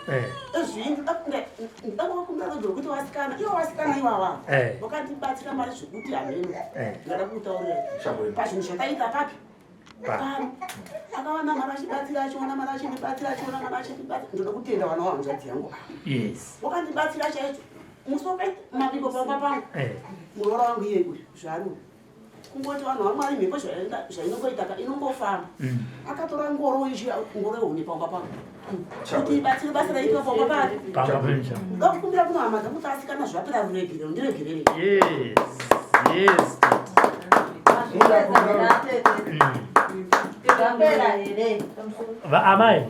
Eh. Ezvii ndoda kuvakumbira rudo rwekuti vasikana ivo vasikana ivava Eh. vakandibatsira mari zvekuti hameno Eh. ndingada kukutaurira Shabwino. pazvinhu zvataita papi Pa. pano akawana mari achibatsira achiona mari achindibatsira achiona mari achindibatsira ndoda kutenda vana wahanzvadzi yangu Yes. wakandibatsira chaicho musi wakaita mabiko pamba pangu Eh. muroora wangu iye uyu zvaari uyu kungoti vanhu vamwari mhepo zvainongoita ka inongofamba akatora ngoro ichi ngoro yehuni pamba pangu kuti ibatsire basa raitwa pamba pake Pamba pemusha. ndakukumbira kuno hama dzangu kuti asikana zvapera ruregerero ndiregerere Yes. Yes. Zvapera here? Va amai.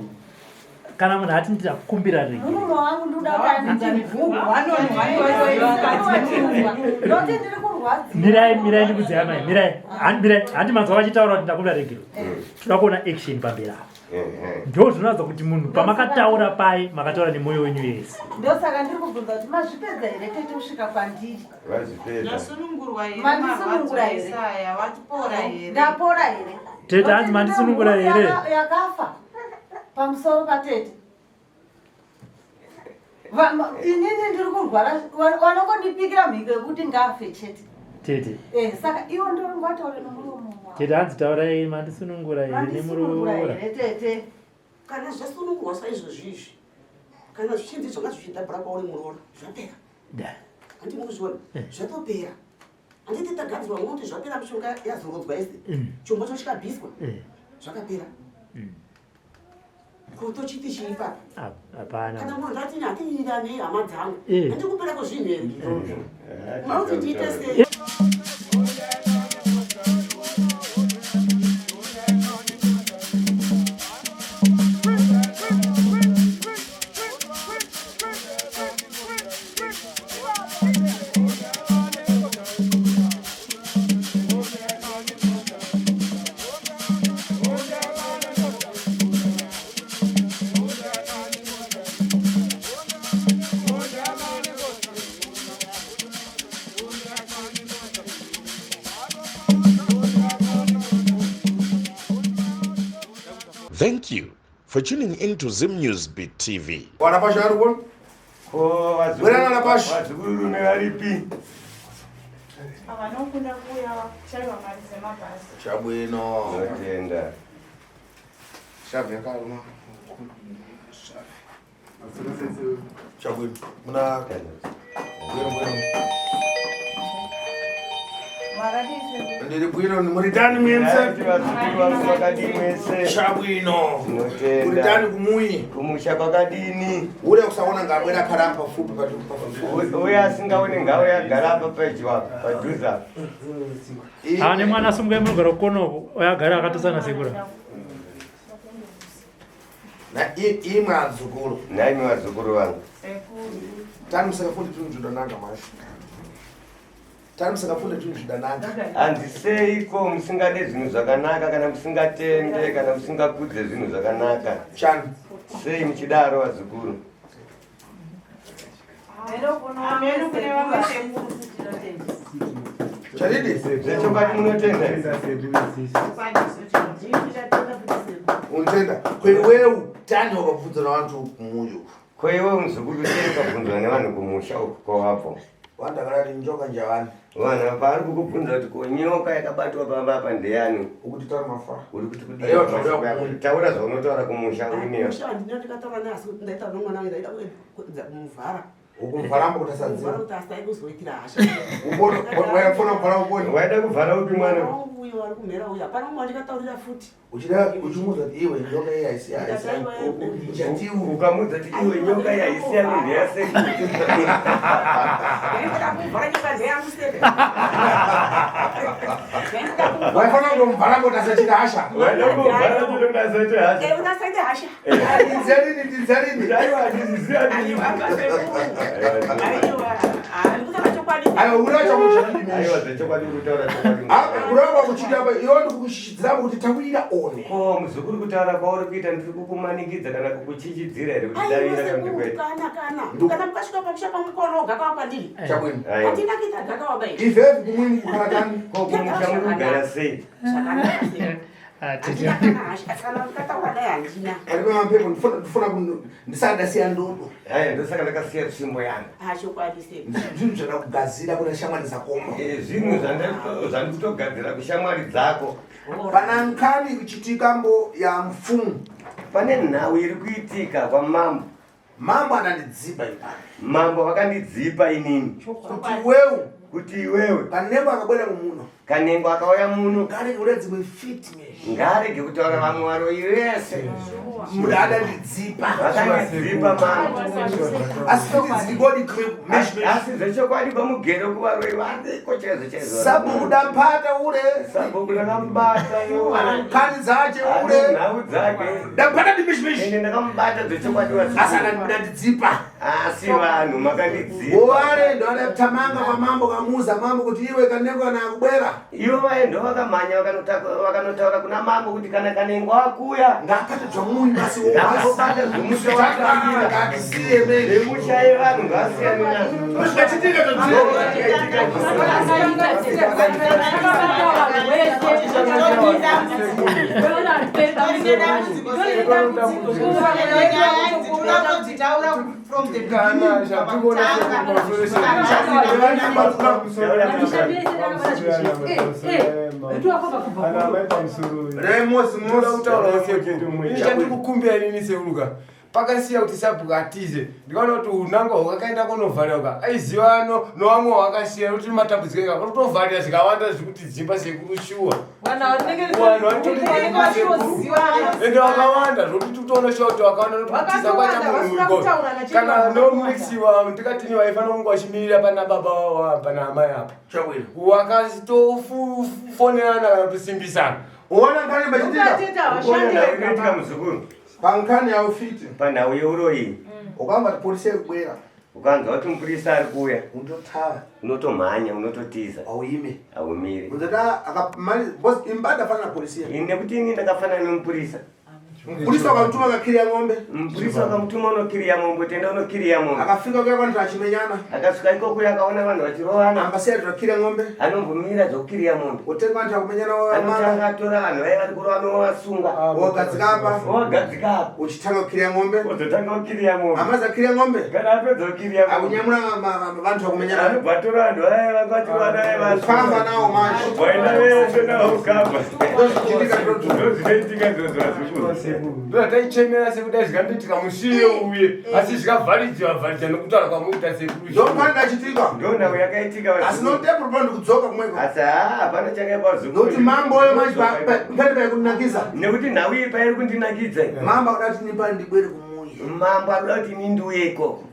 Kana munhu ati ndirakumbira regere. Murume wangu ndoda kuti anditi ndoti ndiri kurwadziwa. Mirai mirai ndikudze amai. Mirai. Handi mirai. Handi manzwa vachitaura kuti ndakumbira regere. Toda kuona action pamberi apa. Ndo zvinoratidza kuti munhu pamakataura pai makataura nemwoyo wenyu yese. Ndosaka ndiri kubvunza kuti mazvipedza here tete kusvika kwandiri? Vazvipedza. Ndasunungurwa here Mandisunungura marwadzo here? ese aya watipora here? Ndapora here? Tete, hanzi mandisunungura Ndoti here? Yakafa pamusoro patete. Inini ndiri kurwara vanongondipikira mhiko yekuti ngafe chete. Tete. Eh, saka iwo ndongataure nomuromo wavo. Tete hanzi taurai mandisunungura here Mandisunungura nemuroora. here tete? Kana zvasunungurwa saizvozvi izvi kana zvichinzi zvanga zvichidhabhura kwauri muroora zvapera. Da. Handi mukuzviona zvatopera handiti tagadzirwa ngokuti zvapera mishonga yazorodzwa ese chombo cho chikabviswa Eh. zvakapera kutochiti chii papa Hapana. kana munhu ndatini hatiwirirane hama dzangu Eh. handi kupera kwezvinhu here makuti ndiite sei? Thank you for tuning in to Zim News Beat TV. Wana pasho ari kuona? Ko Bwerana naPasho. vazukuru varipi? Vanokunda kuuya kuchaiwa mari dzemabhasi. Chabwino. Ndinotenda. Shavi yakaruma. Chabwino. Muna bwino bwino. Ndiri bwino muritani mwese. Ndati vazukuru vangu vakadii mwese? Chabwino. Ndinotenda. Muritani kumuyi. Kumusha kwakadini? Ule kusaona ngabwera khala pafupi pafupi. Uye asingaoni ngauye agara apa pedyo apa padhuze apa. Ah, nemwana asumuka munogara kukonoko oyagara akatosana sekura. Na imwe adzukuru. Naimi vazukuru vangu. Tani musakafunde tunhu zvidananga mashu. Tani musakafunde tunhu zvidananga. Hanzi seiko musingade zvinhu zvakanaka kana musingatende kana musingakudze zvinhu zvakanaka? Chani. Sei muchidaro vazukuru? Ameno kune vamwe sekuru. Chadidi? Zvechokwadi munotenda here? Unotenda. Kwewewu tani wakabvunza navantu kumuyi uku. Ko iwe muzukuru sei ukabvunzwa nevanhu kumusha uku kwawabva? Vantu vakarati njoka njavani. Vanhu pavari kukubvunza kuti ko nyoka yakabatwa pamba apa ndeyani? Ukuti tari mafa. Uri kuti kudii? Aiwa, taura kumusha. Taura zvaunotaura kumusha uineyo. Musha handina ndikataura naye asi kuti ndaitaura nomwana wangu ndaida kuedza kumuvhara. Ukumvharamba kuti Kumuvhara asadziva. kuti asai kuzoitira hasha. Waifuna kuvhara ukoni. Waida kuvhara upi mwana? Mwana wangu uyo ari kumhera uyo hapana mumwe wandikataurira futi. Uchida uchimuudza kuti iwe nyoka iyi haisi haisi. Chatiwu. Ukamudza kuti iwe nyoka iyi haisi yangu ndeyasekuru. Ndaida kumuvhara nyoka ndeyangu sebe. Ndaida kumuvhara. Waifana kutomuvhara kuti asachita hasha. Waida kuvhara kuti asaite hasha. Eh, usaite hasha. Ndidzarini ndidzarini. Aiwa handizvizivi Aiwa, handizvizivi. Aiwa, ah, ndikutaura chokwadi. Aiwa uracha Aiwa muchidini. zvechokwadi uri kutaura chokwadi. Uramba muchidi apa iwe ndikukushichidzira kuti taurira one. Ko muzukuru kutaura kwauri kuita ndiri kukumanikidza kana kukuchichidzira here kuti Aiwa, davira kana kuti sekuru, kwete? kana kana kana mukasvika pamusha pamukono gakawa kwandiri. Chabwino. Aiwa. Hatina kuita gakawa bai. Ivevi kumwini kukhala tani. Ko kumusha muri kugara sei? Zvakanaka. Handina kana hasha, kana ndikataura dai handina. Ariko mampepo ndifuna ndisati ndasiya ndodo. Haya, ndosaka ndakasiya tsvimbo yangu. Ah, chokwadi sekuru. Zvinhu zvada kugadzira kuna shamwari dzakomba. Eh, zvinhu zvandikutogadzira kushamwari dzako. Pana nkani kuchitika mbo ya mfumu. Pane nhau iri kuitika kwamambo. Mambo anandidzipa ipapa. Mambo vakandidzipa inini. Kuti iwewe. Kuti iwewe. Kanengo akabwera muno. Kanengo akauya muno. Ngarege kuda dzimwe fit me. Ngarege kutaura vamwe varoyi vese. Adandidzipa. Vakandidzipa mambo. Asi fiti dzirikodi clip mesh mesh. Asi zvechokwadi pamugero kuvaroyi variko chaizvo chaizvo. Sabhuku dampata ule. Sabhuku ndakamubata yo. Kani dzache ule. Nhau dzake. Dampata ndi mesh mesh. Ende ndakamubata zvechokwadi vazi. Asi anandidzipa. Asi vanhu makandidzipa. Wale ndo adatamanga kwa mambo kamuza mambo kuti iwe Kanengo kana akubwera. Ivo vaye ndo vakamhanya vakanotaura kuna mambo kuti kana Kanengo akuya ngapate zvamunyu basi ngapobata zvemusha watambira ngasiye mene zvemusha yevanhu ngasiyane nazvo. Zvichitika From the beginning, chandikukumbira inini seuruka pakasiya kuti sabhuku atize ndikaona kuti unanga hwakaenda kunovharira uka aiziva no nowamwe wakasiya kuti matambudziko eka kutovharira zvikawanda zvikuti dzimba sekuru shuwa vanhu ende vakawanda zvokuti tikutoona shuwa kuti vakawanda nokutiza kwaita munhu iko kana nomunexiwa ndikatini vaifanira kunge vachimirira pana baba wavo pana amai apa wakatofonerana kana kutosimbisana Uona nkani bachitika inoitika muzukuru pankani yaufiti panhau yeuroyi ukamba kuti polisi yekubwera ukanzwa kuti mupurisa ari kuuya unototava unotomhanya unototiza auime haumiri unzata akamali because imbada fanana polisi nekuti ini ndakafanana nemupurisa Mupurisa wakamutuma akakiriya ng'ombe. Mupurisa wakamutuma unokiriya mombe tenda unokiriya mombe. Akafika kuya vanhu vachimenyana. Akasvika ikoko akaona vanhu vachirovana. Ambasiya zvakiriya ng'ombe. Anombomira zvokukiriya mombe. Otenga vanhu vakumenyana Anotanga atora vanhu vaiva vari kurova novasunga. Wogadzika apa. Wogadzika apa. Uchitanga kukiriya ng'ombe. Ozotanga kukiriya mombe. Amaza kukiriya ng'ombe. Kana apedza kukiriya mombe. Akunyamura vanhu vakumenyana. Anobva atora vanhu vaya vanga vachirovana vaya vasunga. Kufamba nawo manje. Waenda vese nawo kukamba. Ndozvinoitika Ndozvinoitika izvozvo vazukuru. Ndotaichemera sekudai zvikandoitika musiye uye asi zvikavharidziwa vharidzwa nokutaura kwamuita sekuru. Ndopanda chitika. Ndonhau yakaitika Asi notepro pano ndikudzoka kumweko. Asi haa hapana chakaipa vazukuru. Nokuti mambo oyo manje pene paikundinakidza. Nekuti nhau iyi pairi kundinakidza. Mambo akuda kuti nipane ndibwere kumuyi. Mambo akuda kuti ini ndiuye ikoko.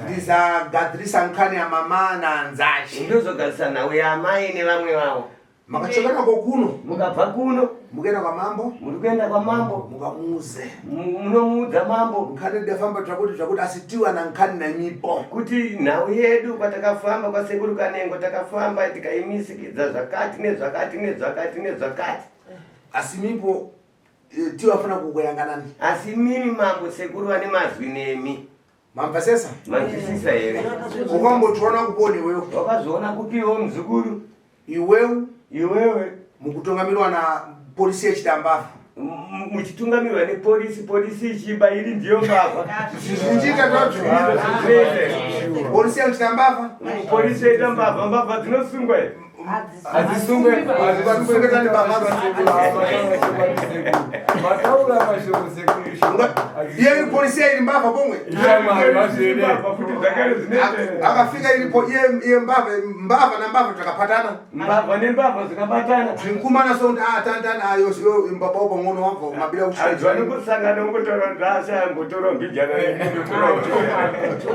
Ndisagadzirisa nkani yamama nanzachi. Ndozogadzirisa nhau yaamai nevamwe vavo. Makachokera kokuno. Mukabva kuno. Mukaenda kwamambo. Muri kuenda kwamambo. Mukamuuze. Munomuudza mambo. Nkhani ndafamba zvakuti zvakuti asi tiwana nkhani namipo. Kuti nhau yedu kwatakafamba kwasekuru Kanengo takafamba tikaimisikidza zvakati nezvakati nezvakati nezvakati. Asi mipo tiwafana kukuyanganani. Asi mimi mambo sekuru vane mazwi nemi. Mamvasesa? Manzwisisa here? Ukambotiona kuponi iwewe. Wakazviona kupiwo muzukuru? Iwewe Iwewe mukutungamirwa na polisi yechitambavha. Muchitungamirwa nepolisi, polisi ichiba iri ndiyo mbavha. Zvichiita zvacho. Polisi yechitambavha. Polisi yaita mbavha, mbavha dzinosungwa here? Hadzisungwe, mataura mashoko sekuru. Iye iri polisi iri mbavha pomwe. Akafika iripo iye iye mbavha mbavha nambavha takapatana. Mbavha nembavha zvikabatana. Zvinkumana so kuti ah tantana ayo yo mbaba upo ngono wabva mabila Antu vanokusangana ungotaura kuti asha ambotora mbijana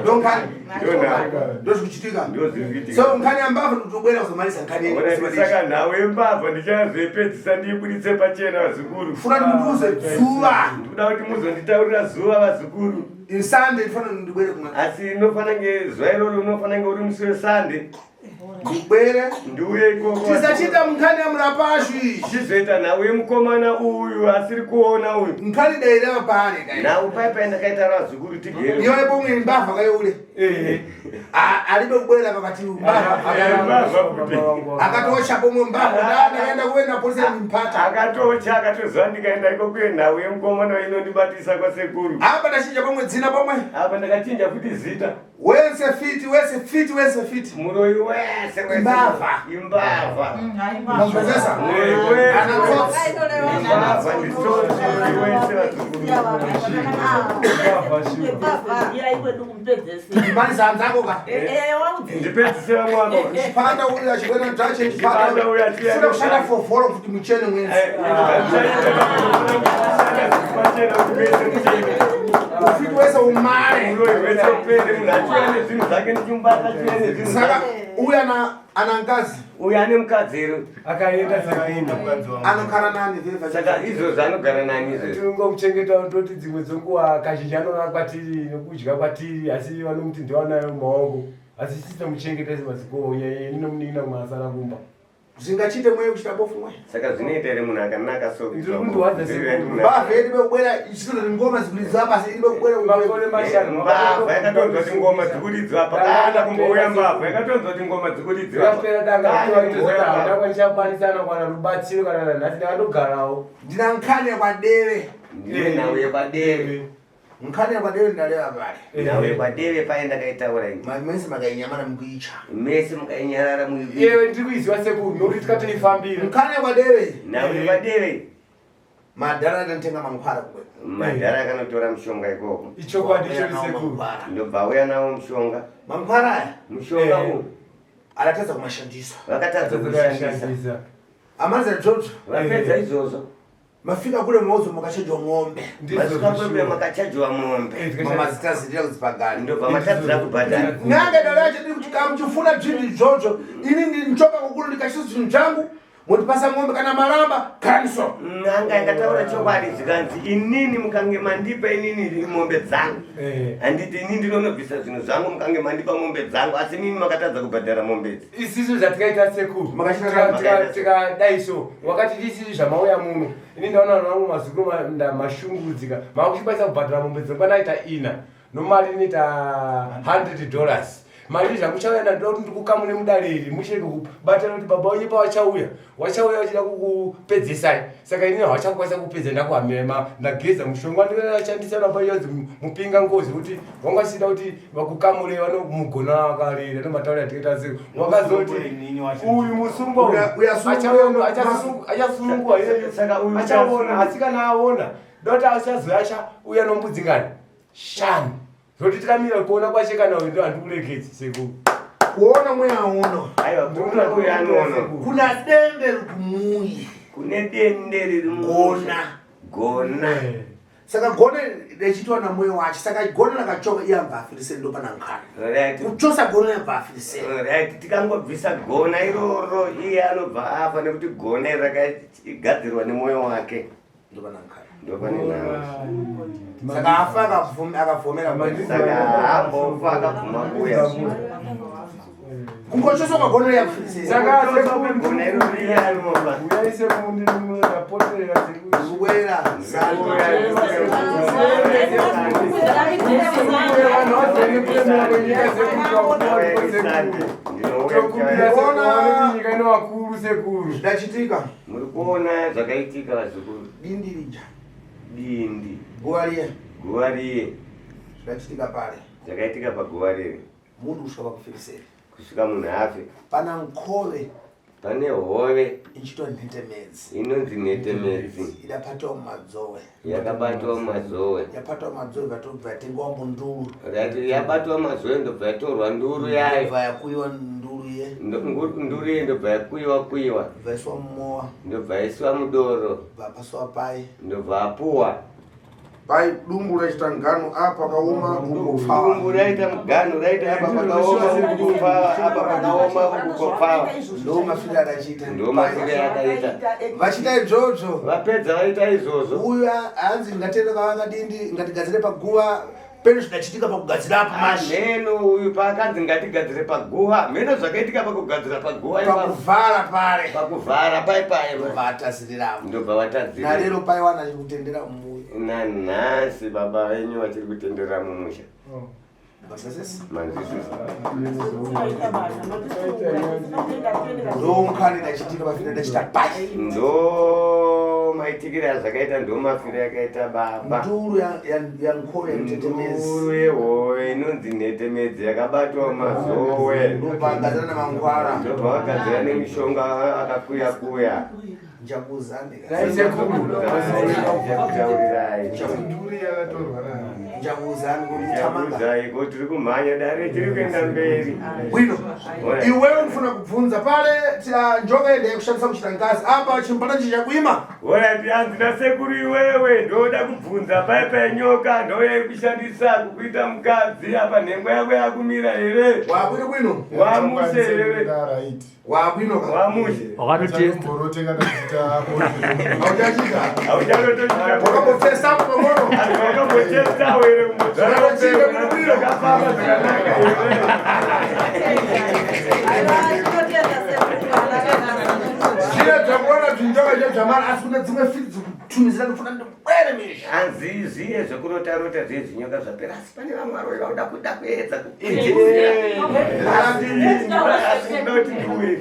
Ndonkani. Ndonhau. Ndozvikuchitika. Ndozvikuitika. So nkhani ya mbavha ndikutobwera kuzomalisa nkhani yenyu. Saka nhau yembavha ndichazoipedzisa ndiibuditse pachena vazukuru. Funa kuti mundiuze zuva. Ndikuda kuti muzonditaurira zuva vazukuru. Sunday ndifana ndibwere kumwe. Asi inofana nge zuva iroro unofana nge uri musi weSunday. Ndibwere. Ndiuye ikoko. Tisachita munkhani ya murapashu iyi. Chizoita nhau yemukomana uyu asiri kuona uyu. Nkhani daireva pale dai. Nhau pai pai ndakaita vazukuru tigere. Iwe pomwe mbavha kayeule. Alibe kubwera pakati mbavha. Akatocha pomwe mbavha. Ndakaenda kuenda polisi mpata. Akatocha akatoziva ndikaenda ikoko nhau yemukomana inondibatisa kwasekuru. Apa ndachinja pomwe dzina pomwe. Apa ndakachinja futi zita. Wese fiti, wese fiti, wese fiti. Muroyi wese wese. Imbavha. Imbavha. Mazvozesa. Muroyi wese. Ana tsotsi. Imbavha nditsotsi muroyi wese vazukuru. Irai kwedu kumupedzese. Mani zanzako ka. Ndipedzise vamwe vako. Chipanda uyu achibwera ndache Chipanda chipanda. uyu achiya. Sina kushanda foforo kuti muchene mwese. Ufiti wese umare. Muroyi wese upere munhu achiuya nezvinhu zvake ndichimbata achiuya nezvinhu Saka zvake. uyu ana ana mukadzi Uyu ane mukadzi here? Akaenda sekuru. anokara nani veva. Saka izvozvo anogara nani izvezvo? Tinongomuchengeta toti dzimwe dzenguva kazhinji anouya kwatiri nokudya kwatiri asi vanomuti ndewanayo mumaoko asi sisi tomuchengeta semazikoo ini nomunin'ina mumwe asara kumba. Zvingachite mweya kuchita bofu mweya. Saka zvinoita here munhu akanaka so? Ndiri kundiwadza sekuru. Mbavha yedu bekubwera isina ngoma dzikuridza pasi iri bekubwera Makore mashanu. Mbavha yakatonzwa kuti ngoma dzikuridzwa apa. Kana kumbouya mbavha yakatotonzwa kuti ngoma dzikuridzwa apa. Yapera danga ndakwanisa kuwana rubatsiro kana nanhasi ndakandogarawo. Ndina nkhani yakwadere. Ndine nhau yepadere. Nkhani yakwadere ndaleva pale. Nhau yepadere paye ndakaitaura ini. Mese makainyamara mukuicha. Mese mukainyarara muivi. Iyewe ndiri kuiziva sekuru nokuti tikatoifambira. Nkhani yakwadere. Nhau yepadere. Madhara anotenga mankwara kumwe. Madhara akanotora mushonga ikoko. Ichokwadi icho sekuru. Ndobva auya nawo mushonga. Mankwara aya Mushonga uyu aratadza kumashandisa. vakatadza kushandisa. Amanza George Vapedza izvozvo. mafika kule mauzo makachejwa ng'ombe. Masvika kwekwe makachajwa mombe. Mamazitazirira kudzipagari. Ndobva matadzira kubhadhara. N'anga dare yacho ndiri kuti kana muchifuna zvinhu izvozvo ini ndinochoka kukuru ndikachisa zvinhu zvangu mundipasa ng'ombe kana maramba kaniso. N'anga yakataura chokwadi zvikanzi inini mukange mandipa inini mombe dzangu. Handiti inini ndinonobvisa zvinhu zvangu mukange mandipa mombe dzangu asi mimi makatadza kubhadhara mombe idzi. Isisu zvatikaita sekuru Makachita- tikadai so wakati isisu zvamauya muno ini ndaona vanhu vangu mazukuru mashungurudzika makuchikwanisa kubhadhara mombe dzinokwana ina nomari inoita $100 mari zvamuchauya ndoda kuti ndikukamure mudare iri muchirege kubatana kuti baba wenyu pavachauya wachauya vachida kukupedzesai saka ini havachakukwanisa kupedza ndakuhamira ndageza mushonga ndikashandisa napaiyonzi mupinga ngozi kuti wangasida kuti vakukamure vanomugona vakarira nomataura atikaita sei wakazoti uyu musungwa uyu Uya- achasunungwa Saka uyu achaona asi kana aona doti achazoya achauya nombudzi ngani shanu zoti tikamira kuona kwache kana uyu ndo handikuregedzi sekuru Kuona mweya uno Aiwa kuona uyu anoona. kuna dende rikumuyi Kune dende riri gona. Gona. Saka gona rechitwa namweya wacho saka gona rakachoka iye ambva afiriseni ndopana nkhani. Right. Kuchosa gona yabva afiriseni. Right, tikangobvisa gona iroro iye anobva afa nekuti gona iri rakagadzirwa nemwoyo wake. Ndopana nkhani. Ndopane nhau. Saka afa akavhomera mweya. Saka haambofa akabvuma kuuya. Kungochosa kwagona yafiriseni. Saka Gona iroro iye anofa. uyai sekuru ndapoterera sekuru Kubwera. nyika ino vakuru sekuru Zvidachitika Muri kuona zvakaitika vazukuru. dindi rija Dindi, guva riye guva riye, zvidachitika pale zvakaitika paguva riri. munhu kusvika pakufiriseni Kusvika munhu afe. pana nkove Pane hove ichitwa nhetemedzi inonzi nhetemedzi idapatawo mumadzowe yakabatwa mumazowe. yapatwa mumadzowe vatobva yatengwa munduru Right, yabatwa mumazowe ndobva yatorwa nduru yayo. bva yakuyiwa nduru ye Nduru iye ndobva yakuyiwa kuyiwa. bva yaiswa mumowa Ndobva yaiswa mudoro. bva paswa pai Ndobva apuwa. pai dumbu rachita ngano apa pakaoma kungopfawa Dumbu raita mugano raita apa pakaoma uku kupfawa apa pakaoma uku kupfawa. ndo mafiro adachiita Ndo mafiro akaita. vachiita izvozvo Vapedza vaita izvozvo. uyu hanzi ngatiende kwavakadindi ngatigadzire paguva Pene zvidachitika pakugadzira apo mashi. Mheno uyu paakanzi ngatigadzire paguva, mheno zvakaitika pakugadzira paguva ipapo. Pakuvhara pare. Pakuvhara pai pai. Vatazirira. Ndobva vatazirira. Narero pai wana achiri kutendera mumuya. Nanhasi baba venyu vachiri kutenderera mumusha. Oh. Ndomukani ndachitika mafiro ndachita pai. Ndo maitikire azvakaita ndo mafiro yakaita baba. Nduru ya nkove ntetemezi. Nduru yehove inonzi nhetemedzi yakabatwa mazowe. Ndopagadzira namangwara. Ndobva vagadzira nemishonga akakuya kuya. Njakuzani. Njakuzani ko tiri kumhanya dare tiri kuenda mberi. Bwino. Iwewe ndifuna kubvunza pale njoka ende yekushandisa kuchita ngazi apa chimpana chichakuima. Alright, hanzi nasekuru iwewe ndoda kubvunza pai penyoka ndoyekushandisa kukuita mukadzi apa nhengo yako yakumira here? Wabwino bwino. Wamushe here? Wabwino ka. Wamushe. Wakatotesta. Hauchachita. Hauchatotochita. Wakambotesta apo pangoro. Wakambotesta here Zvakachika bwino bwino. Zvakafamba zvakanaka here? Zviya dzakuona zvinjoka zviya zvamara asi kune dzimwe fiti dzikutumizira ndifuna ndibwere misha. Hanzi zviye zvekurota-rota zviye zvinyoka zvapera asi pane vamwe varoyi vakuda kuda kuedza asi kuda kuti ndiuye.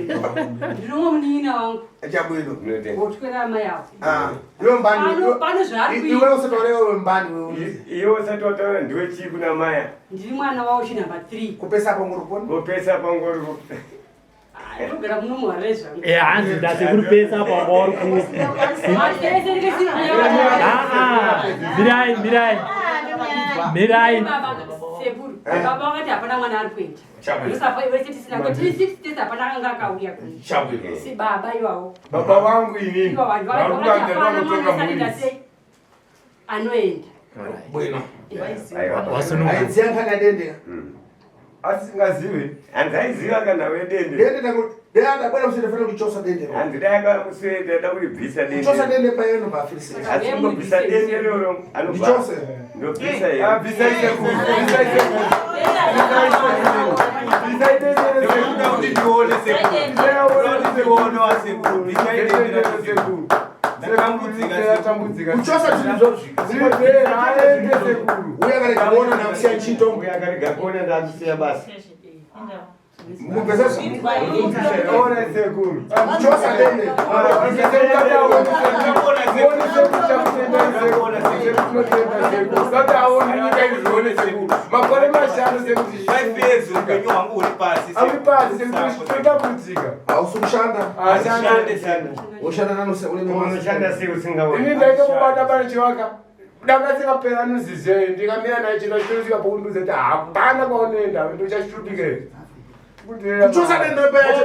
Ndinoumwe munin'ina wangu Chabwino. wotwera amai avo. Ah, iwe mbani. Pano zvaari kuita. Iwe usataura iwe mbani wewe. Iwe usati wataura ndiwe chii kuna maya? Ndiri mwana wavo chinamba 3. Kupesa pangoro poni. Kupesa pangoro. Ndogara muno muHarare zvangu. Eh, hanzi ndasekuru pesa apa wanga uri ku Ah, ah, mirai mirai mirai Baba, sekuru. Baba vakati hapana mwana ari kuenda. Ndosaka wese tisina kuti tiri 6 days hapana anga akauya kuno. Si baba iwawo. Baba vangu inini. Ivo vanhu Vari vakati kuvanza hapana mwana vanotonga asati mhuri. sei anoenda. Bwino. Wasununguka. Aiziya nkhani yadende. Asingazive. Hanzi aiziva kana wedende. Dende tangu dende adabwera kusendefana kuchosa dende. Hanzi dai akamuswedera da kuribvisa dende. Kuchosa dende payeno paafirisi. Asi kungobvisa dende roro anobva. Ndichose. Ndobvisa here. Ah, bvisai sekuru. Bvisai sekuru. Bvisai sekuru. Bvisai dende sekuru. Ndinoda kuti ndione sekuru. Ndinoda kuti ndione wasekuru. Bvisai dende sekuru. Ndatambudzika sekuru. Tambudzika. Kuchosa zvinhu zvozvi. Zvibvera aende sekuru. Uye akarega kuona ndakusiya chito. Uye akarega kuona ndakusiya basa. Mubvesa Ona sekuru. Kuchosa dende. Makore mashanu sekuti 5 years upenyu hwangu huri pasi. Ari pasi sekuti totambudzika. Hausi kushanda. Ashande shande. Ushanda nani une Unoshanda sei usingaoni? Ini ndaitomubata pane chivaka. Danga sikapera anoziziva ndikamira naye chino chinosvika pakundiudza kuti hapana kwaunoenda ndochashupika Kuchosa dende payacho.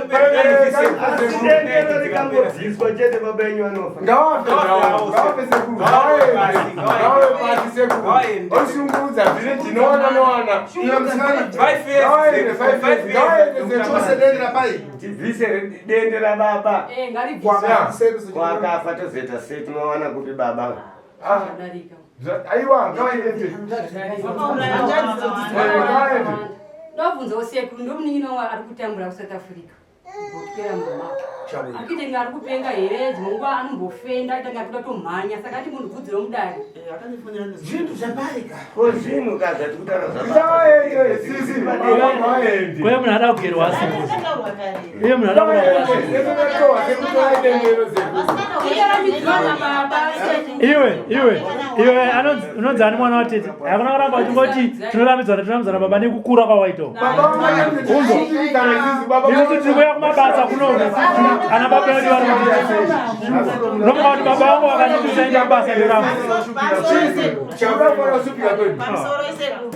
Asi dende roro rikangobviswa chete baba enyu anofa. Ngawafe zvawo, ngawafe sekuru, ngawaende, ngawawe pasi sekuru. Oshungurudza zvine tinoona nowana. Iwe musikana. 5 years. Ngawaende, 5 years, ngawaende Kuchosa sekuru. dende rapai. Tibvise dende rababa. Eh, ngaribviswe. Kwaka. Kwakafa tozoita sei tinowana kupi baba? Ah, Zvadarika. Aiwa, ngawaende. Ngawaende. Ndobvunzawo sekuru ndomunin'ina wangu ari kutambura kuSouth Africa. Gotwera mama. Chabwino. Ari kuita kunge ari kupenga here dzimwe nguva anombofenda aita kunge ari kuda kutomhanya saka ati munhu bvudzi romudare. Zvinhu zvabarika. Ko zvinhu ka zvati kutaura Ngawaende, sisi, ngawaende. Kwe munhu ada kugerwa asimuzi. Iye munhu ada kurapwa asimuzi. Iwe iwe iwe unonzi ani mwana watete? Hakuna kuramba uchingoti tinorambidzana tinorambidzana baba nekukura kwawaita. Unzo. Isusu tiri kuuya kumabasa kunoku. Ana baba edu vari kuti unofunga kuti baba vangu vakanditi usaenda kubasa ndoramba. Pamusoro sekuru.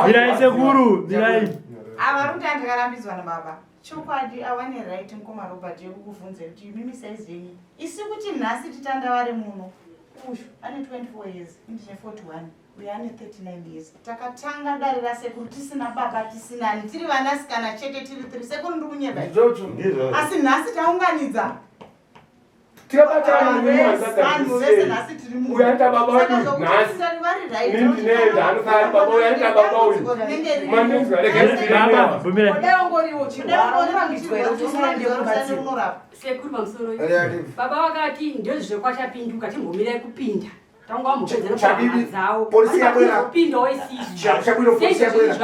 Mirai sekuru, mirai. Ava vari kuti andikarambidzwa nababa. Chokwadi awane right mukoma Robert yekukubvunza kuti imimi size yenyu. Isi kuti nhasi titandavare muno. Uyu ane 24 years, ini ndine 41. Uyu ane 39 years. Takatanga dare rasekuru tisina baba tisina ani. Tiri vanasikana chete tiri 3. Sekuru ndiri kunyeba. Ndizvozvo. Ndizvozvo. Asi nhasi taunganidza Tikabatana uyu anoita baba wedu nhasi, ini ndinoenda anosara baba uyu anoita baba uyu. Mandinzwa Baba, bvumira. Sekuru, pamusoro baba vakati ndezvekwachapinduka, timbomirai kupinda. Tanga wambopedza Chabibi, nekuhama dzawo. polisi yabwera. Kupindawo isisu. Chabwino, polisi yabwera.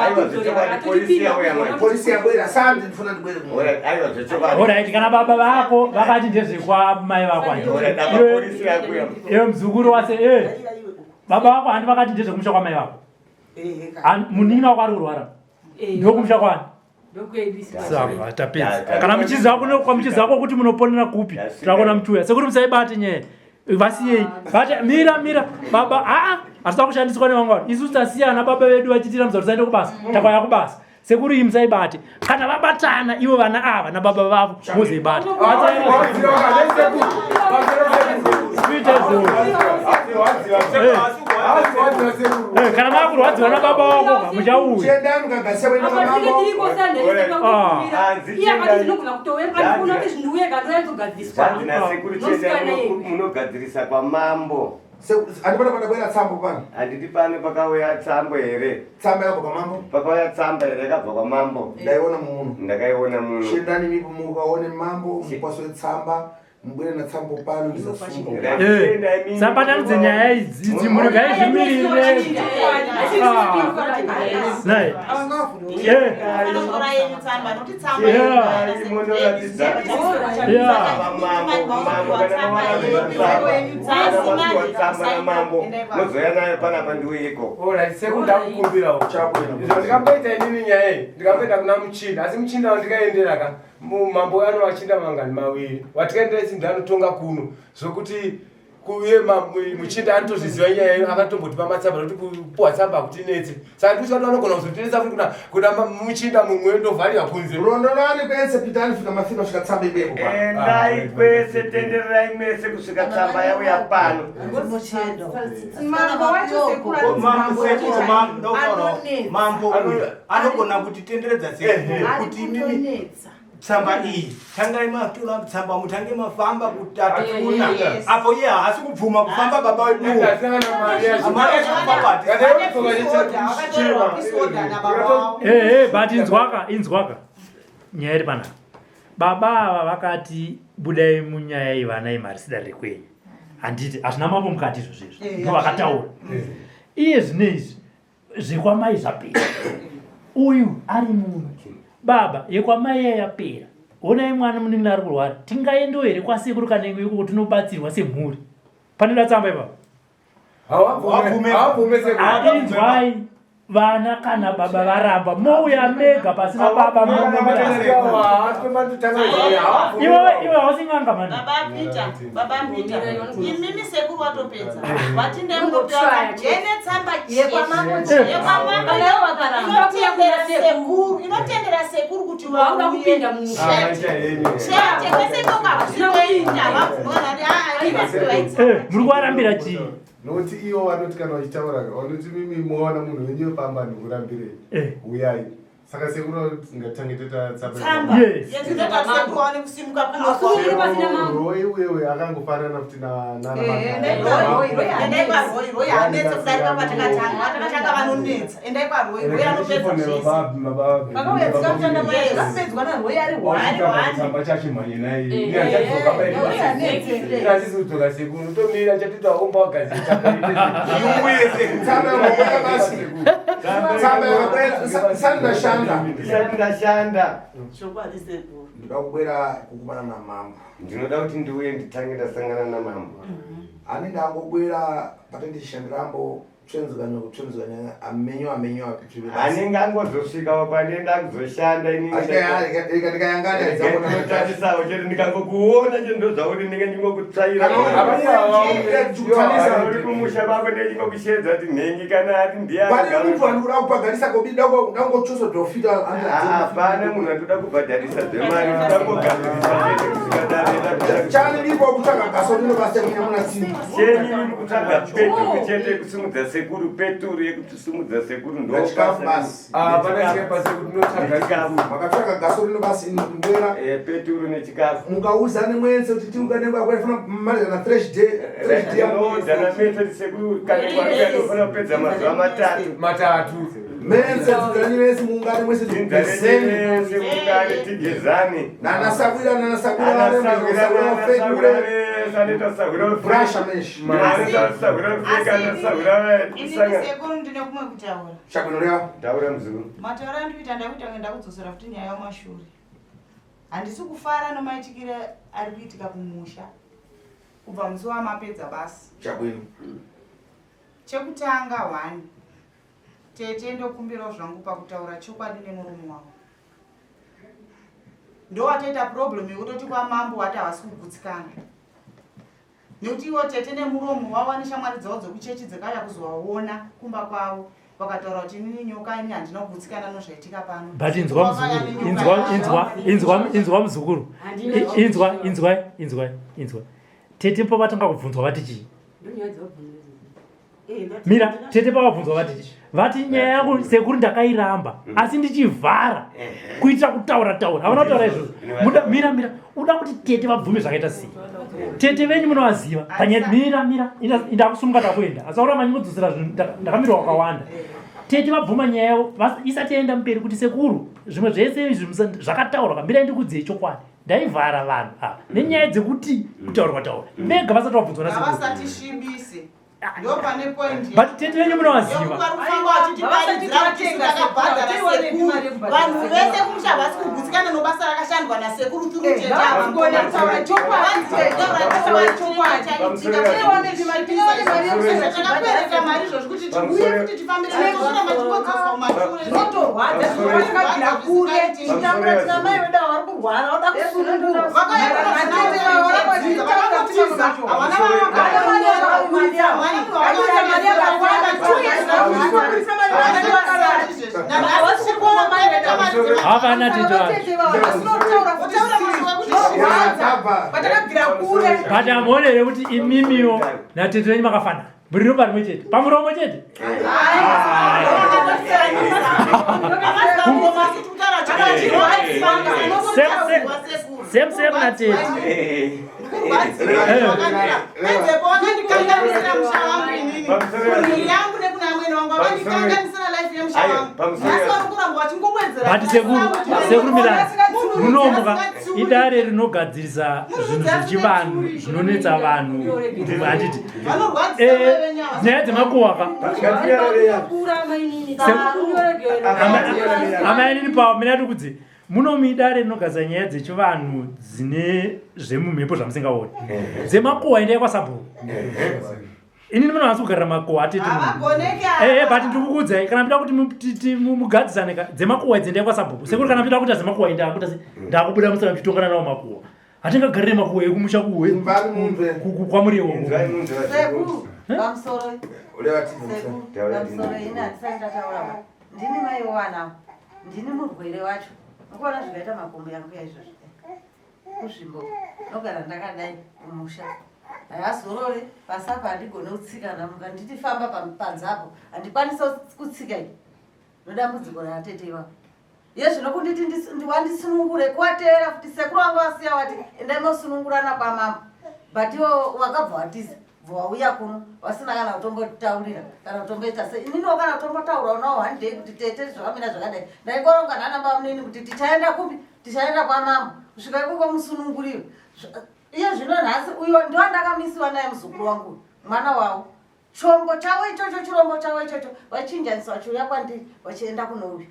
Polisi yauya manje. Polisi yabwera, sandi ndifuna ndibwere kuno. Alright, aiwa zvechokwadi. Alright, kana baba vako vakati ndezvekwamai vako handi. Alright, apa polisi yakuya. Iwe muzukuru wase eh. Baba vako handi vakati ndezvekumusha kwamai vako. Munin'ina wako ari kurwara. Ndokumusha kwani? Ndokwedu isisu. Saka tapedza. Kana muchiziva kuno kwamuchiziva ko kuti munoponera kupi, tirakuona muchiuya. Sekuru musaibate nyaya. Vasiyei. Bate mira mira baba a a hatisa kushandiswa nevamwe vanhu. Isusu tasiyana baba vedu vachitirambiza kuti tisaende kubasa. Takauya kubasa. Sekuru iyi musaibate. Kana vabatana ivo vana ava nababa vavo mozoibata. Kuita izvozvo. Eh, kana makurwadziwa nababa wako muchauya. Chiendani mukagadzisa kuenda Apa kwamambo. tinenge tiriko Hanzi iye akati tinogona kutouya andifuna kuti zvinhuye kandoyatogadziswa. Zvanzi nasekuru chiendai munogadzirisa kwamambo. Handipana pandabwera tsambo pano. Handiti pano pakauya tsambo here? Tsamba yakabva kwamambo. Pakauya tsamba here yakabva kwamambo? Ndaiona muno. Ndakaiona muno. Chiendani mipo mukaone mambo mukwaswe tsamba mubwere natsambo pano ndizasungwa. Eh, Sabatanidze nyaya idzi idzi muregai zvimirire. Nai. Eh. Tsamba namambo mozoya nayo panapa ndiuyeko. Alright, sekuru ndakukumbirawo. Izvo ndikamboita inini nyaya iyi, ndikamboenda kuna muchinda, asi muchinda wandikaendera ka, mambo ano achinda mangani mawiri. Watikaendera isi ndanotonga kuno, zvokuti kuye muchinda anotozviziva nyaya iyo, akatombotipa matsamba nokuti kupuwa tsamba hakutinetse. Saka ndikuti vanhu vanogona kuzotinetsa futi kuna muchinda mumwe ndovharirwa kunze. Rondolani kwese pitani fika mafika kusvika tsamba ibepo pano. Endai kwese, tendererai mese kusvika tsamba yauya pano. Mambo wacho sekuru anonzi Mambo mambo sekuru, wacho mambo ndotaurawo. anonetsa. Mambo uyu anogona kutitenderedza sekuru Ari kuti imimi kutonetsa. tsamba iyi tangai matora tsamba mutange mafamba kutatu kuna Yes. apo iye haasi kubvuma kufamba baba weduwo. Mari yacho kufamba Eh, eh, but inzwaka, inzwaka. Nyaya iri panapa. Baba ava vakati budai munyaya iyi vana imari sidare rekwenyu. Handiti hazvina mambo mukati izvozvo izvo. Eh, Ndo vakataura. Iye zvino izvi zvekwamai zvapera. Uyu ari muno. Baba yekwamai iya yapera. Honai mwana munin'ina ari kurwara. Tingaendewo here kwasekuru kanengo ikoko tinobatsirwa semhuri? Panoda tsamba ipapo. Hawabvume sekuru. Inzwai vana kana baba varamba mouya mega pasina baba iwewe iwe hausi n'anga mani. Baba Peter, baba Peter, imimi sekuru watopedza. Watinde munopiwa jene tsamba Yekwamambo chete. Yekwamambo Kana vakaramba. inotendera sekuru, inotendera sekuru kuti Wauda vauye. kupinda mumusha. Chete. Chete kwese ikoko hakusikuenda vabvuma vati ah inopiwa itsamba. Eh, muri kuvarambira chii? Nokuti ivo vanoti kana vachitaura vanoti mimi mowana munhu wenyu wepamba ndikurambirei, Eh. uyai. Saka sekuru vanoti ngatange toita Tsamba. tsamba. Yes. Yezvinoita kuti sekuru vaone kusimuka kuno. Hausungiri pasina mambo. Roi uyewe akangofanana futi nana Endai kwaRoi, endai kwaRoi, Roi haanetse kudarika patakatanga. Vatakatanga vanonetsa. Endai kwaRoi, Roi anopedza zvese. Vakauya dzikakutanda mai zvakapedzwa naRoy ari one. Tsamba chachimhanye naye. Anetse. Handisi kudzoka sekuru, tomira chatoita omba wagadzira tsamba Iuye sekuru. Tsamba yakabwera basi. Tsamba yakabwera sandi ndashanda. Ndisati ndashanda. Chokwadi sekuru. Ndoda kubwera kukumana namambo. Ndinoda kuti ndiuye nditange ndasangana namambo. Anenge angobwera patendishandirambo tsvenzukanya kutsvenzukanya amenyo amenyo Anenge angozosvika panenda kuzoshanda inini. ndikayangana Tatisawo chete ndikangokuona chete ndozvauri ndinenge ndingokutsvaira. Uri kumusha kwako ndechingokushedza kuti nhengi kana ari ndiani. Pane munhu andikuda kubhadharisa kobi dangochosa dhofita. Hapana munhu anoda kubhadharisa zvemari, ndoda kugadzirisa chete kusvika dare. Chane ndipo kutsvaga basa rino basa kunyamuna simba. Chenyu kutsvaga pedhuku chete kusimudza sekuru peturu yekutisumudza sekuru Nechikafu basi. Ah, pana chikafu basi kuti tinotsvaga Nechikafu. Makatsvaga gaso rino basi ndwera. Eh, peturu nechikafu. Mukauzane mwense kuti tiungane kwakwafana malizana fresh day. Fresh day. Tinoudza method sekuru kana kwaanofanira kupedza mazuva matatu. Matatu. Mense dzidzanyi vese muungane mwese tigezeni. Vese muungane tigezane. Nana sabwira nana sabwira Ana sabwira, sabwira ana fake sabwira ure. vese, anoita sabwira fake. Brasha mesh. Anoita sabwira fake, ana sabwira Inini kusangana. sekuru ndine kumwe kutaura. Chakunorewa. Taura muzukuru. Mataura andikuita ndakuita kunge ndakudzosera futi nyaya yemashure. Handisi kufara nomaitikire ari kuitika kumusha kubva musi wamapedza basa. Chabwino. Chekutanga one, tete ndokumbirawo zvangu pakutaura chokwadi nemurume wavo. Ndowatoita problem yekutoti kwamambo wati havasi kugutsikana. Nekuti iwo tete nemuromo wavo ane shamwari dzavo dzekuchechi dzakauya kuzovaona kumba kwavo vakataura kuti inini nyoka ini handina kugutsikana nozvaitika pano. But inzwa muzukuru, inzwa inzwa inzwa inzwa muzukuru. Inzwa inzwa inzwa inzwa. Tete pavatanga kubvunzwa vati chii? Ndonyaya dzavabvunza idzodzo. Mira, tete pavabvunzwa vati chii? Vati nyaya yangu sekuru ndakairamba asi ndichivhara kuitira kutaura taura. Havana kutaura izvozvo. Muda mira mira, uda kuti tete vabvume zvakaita sei? Tete venyu munovaziva. Panyaya mira mira, inda kusumuka takuenda. Asi aura manyimudzosera zvinhu ndakamirwa wakawanda. Tete vabvuma nyaya yavo isati yaenda mberi kuti sekuru zvimwe zvese izvi zvakataurwa kamirai ndikudzei chokwadi. Ndaivhara vanhu ava nenyaya dzekuti kutaurwa taura. Vega vasati vabvunzwa nasekuru. Ngavasatishibise. Ndo pane point. But tete venyu munovaziva. Vari kufamba vachitiparidzira kuti isu takabhadhara sekuru. Vanhu vese kumusha havasi kugutsikana nobasa rakashandwa nasekuru through tete ava. Ngavagone kutaura chokwadi, Vanzi tete. kutaura chokwadi chaitika. Takakwereta mari izvozvi kuti tiuye kuti tifambire nezvosvika machingodzoswa mumashure. Zvotorwadza zvinotakabvira kure tichitambura tina mai vedu ava vari kurwara vada kusunungurwa. Vatete vavo vakangotiza, Havana Havana tete vacho. Vatakabvira kure. But amuone here kuti imimiwo natete venyu makafanana. Muri ropa rimwe chete. Pamuromo chete. Same same natete. Pedzepo vakandikanganisira musha wangu inini. Mhuri yangu nekuna amwene wangu vakandikanganisira life yemusha wangu. Nhasi vari kuramba vachingowedzera. But sekuru, sekuru mirani. Munomuka idare rinogadzirisa zvinhu zvechivanhu zvinonetsa vanhu handiti. Vanorwadzisa Nyaya dzemakuhwa ka. Kura mainini. Kunyoregera. Amainini pawo mina ndikudzi munomu idare rinogadzira nyaya dzechivanhu dzine zvemumhepo zvamusingaoni. Dzemakuhwa endai kwasabhuku. Inini munowanza kugarira makuhwa atete muno. Havagoneki Eh, but ndikukuudzai kana muchida kuti mugadzisane ka dzemakuhwa idzi endai kwasabhuku. Sekuru kana muchida kuita dzemakuhwa enda akuita se ndakubuda musana muchitongana nawo makuhwa. Hatingagarire makuhwa ekumusha kuwe kwaMuriwo. Sekuru, pamusoro. Ulewa tizi. Sekuru, pamusoro ini handisati ndataura ba. Ndini mai wevana ndini murwere wacho. Mukuona zvikaita makumbo yangu yaizvozvo. Kuzvimbo ndogara ndakadai kumusha. Hayazorore pasapa handigone kutsika namuka nditi famba panze apo handikwanisi kutsika iyi nedambudziko ratete ivavo. Iye zvino kunditi wandisunungure kuwateera futi sekuru wangu wasiya wati endai mosunungurana kwamambo but iwo wakabva watiza bva wauya kuno wasina kana kutombotaurira kana kutomboita sei ininiwo kana kutombotaura unawo one day kuti tete zvakamira zvakadai ndaikoronga nana bamunini kuti tichaenda kupi tichaenda kwamambo kusvika ikoko musununguriwe Iye zvino nhasi uyo ndoandakamisiwa naye muzukuru wangu mwana wavo chombo chavo ichocho chirombo chavo ichocho vachinjanisa vachiuya kwandiri vachienda kunouyu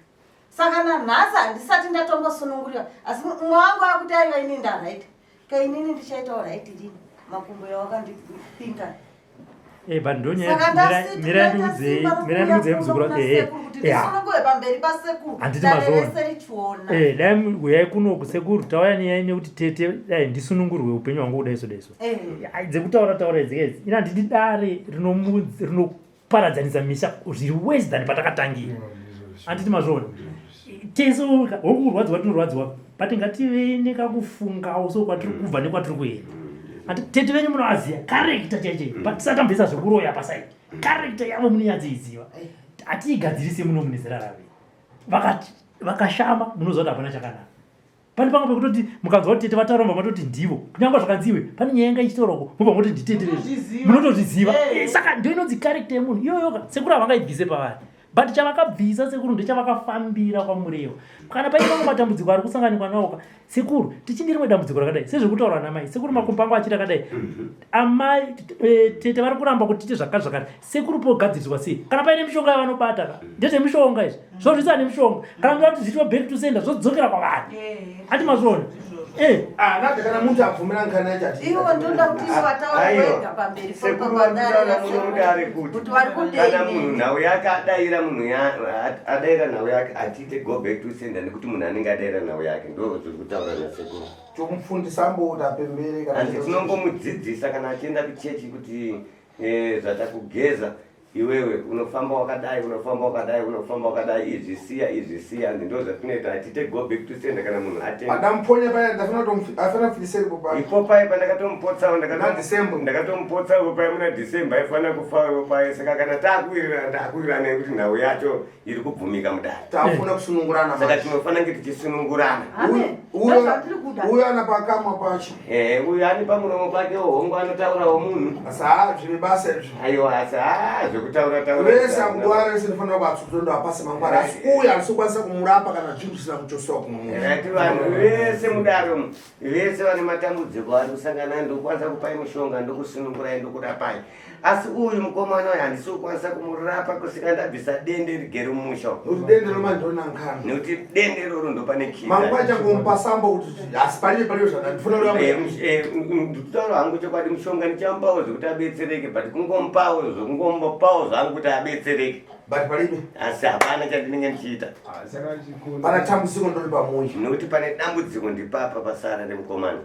saka nanhasi handisati ndatombosununguriwa asi mumwe wangu akuti aiwa inini ndaraiti ka inini ndichaitawo raiti rini makumbo yawakandipinga Eh, but ndonyaya saka mira ndikudzei mira ndikudzei muzukuru kuti ndisunungure pamberi pasekuru Handiti dare mazvoona. rese richiona Eh, dai uyai kunoku sekuru tauya nenyaya nekuti tete dai ndisunungurwe upenyu hwangu kudai so dai so. Eh. Ai, dzekutaura taura idzi idzi ina handidi dare rinoparadzanisa misha zviri worse than patakatangira. Handiti mazvoona. Tese hokurwadziwa tinorwadziwa but ngative nekakufungawo so kwatiri kubva nekwatiri kuenda. Ati tete venyu munovaziva karekta chaichai but tisati tambisa zvekuroya pasaidi karekta yavo munonyatsoiziva hatiigadzirise muno mune zera rave vakashama munoziva kuti hapana chakanaka pane pamwe pekutoti mukanzwa kuti tete vataura mubva matoti ndivo kunyange zvakanziwe pane nyaya yanga ichitaurako mubva moti nditete munotozviziva eh, saka ndio inonzi karekta yemunhu iyoyoka sekuru havangaibvise pavari but chavakabvisa sekuru ndechavakafambira kwamurewa kana paine mamwe matambudziko ari kusanganikwa nawo ka sekuru tichindi rimwe dambudziko rakadai sezvekutaura namai sekuru makumbo angu achiri akadai amai eh, tete vari kuramba kuti tiite zvakati zvakati sekuru pogadziriswa sei kana paine mishonga yavanobata ka ndezvemishonga izvi zvorwisa nemishonga kana muda kuti zviitwa back to sender zvodzokera kwavari ati mazviona eh. ah, nade kana muntu abvumira nkani yacho ati ivo ndoda kuti ivo vataure wega pamberi papadare kuti vari kudei kana munhu nhau yake adaira munhu adaira nhau yake atiite go back to sender nekuti munhu anenge adaira nhau yake ndo zviri kutaura nasekuru tomufundisa mboda pembere kana tinongomudzidzisa kana achienda kuchechi kuti eh, zvatakugeza Iwewe unofamba wakadai unofamba wakadai unofamba wakadai izvi siya izvi siya and ndo zvatinoita hatite go back to sender kana munhu atenda Adamuponya paya ndafana kutomufana kufiliseri popa. Ipo paye pandakatomupotsawo Muna December. ndakatomupotsawo paye muna December aifanira kufawo paye saka kana takuwirirana takuwirirana nekuti nhau yacho iri kubvumika mudare Tafuna kusunungurana saka manje. tinofanira kunge tichisunungurana Amen. Uyo Ndozvatiri kuda. uyo ana pakamwa pacho. Ehe, uyu ane pamuromo pake hongu anotaurawo munhu. Asi haa zvine basa izvi. Aiwa asi haa zvekutaura taura. Vese akudwara vese ndinofanira kuvatsudzura ndovapasa mangwana asi uyu handisi kukwanisa kumurapa kana zvinhu zvisina kuchoswa kumunhu. Rati vanhu vese mudaro vese vane matambudziko ari kusangana ndokwanisa kupai mushonga ndokusunungurai ndokurapai. Asi uyu mukomana uyu handisi kukwanisa kumurapa kusvika ndabvisa dende rigere mumusha. Nekuti dende roma ndonankhana. Nekuti dende iroro ndopane kida. Mangwana changomupa sambo kuti asi palibe palibe zvana ndifuna kuda. Eh, eh, ndikutaura hangu chokwadi mushonga ndichamupawo zvekuti abetsereke but kungomupawo zvokungomupawo zvangu kuti abetsereke. But palibe. Asi hapana chandinenge ndichiita. Ah, Pana tambudziko ndori pamuyi. Nekuti pane dambudziko ndipapa pasara remukomana.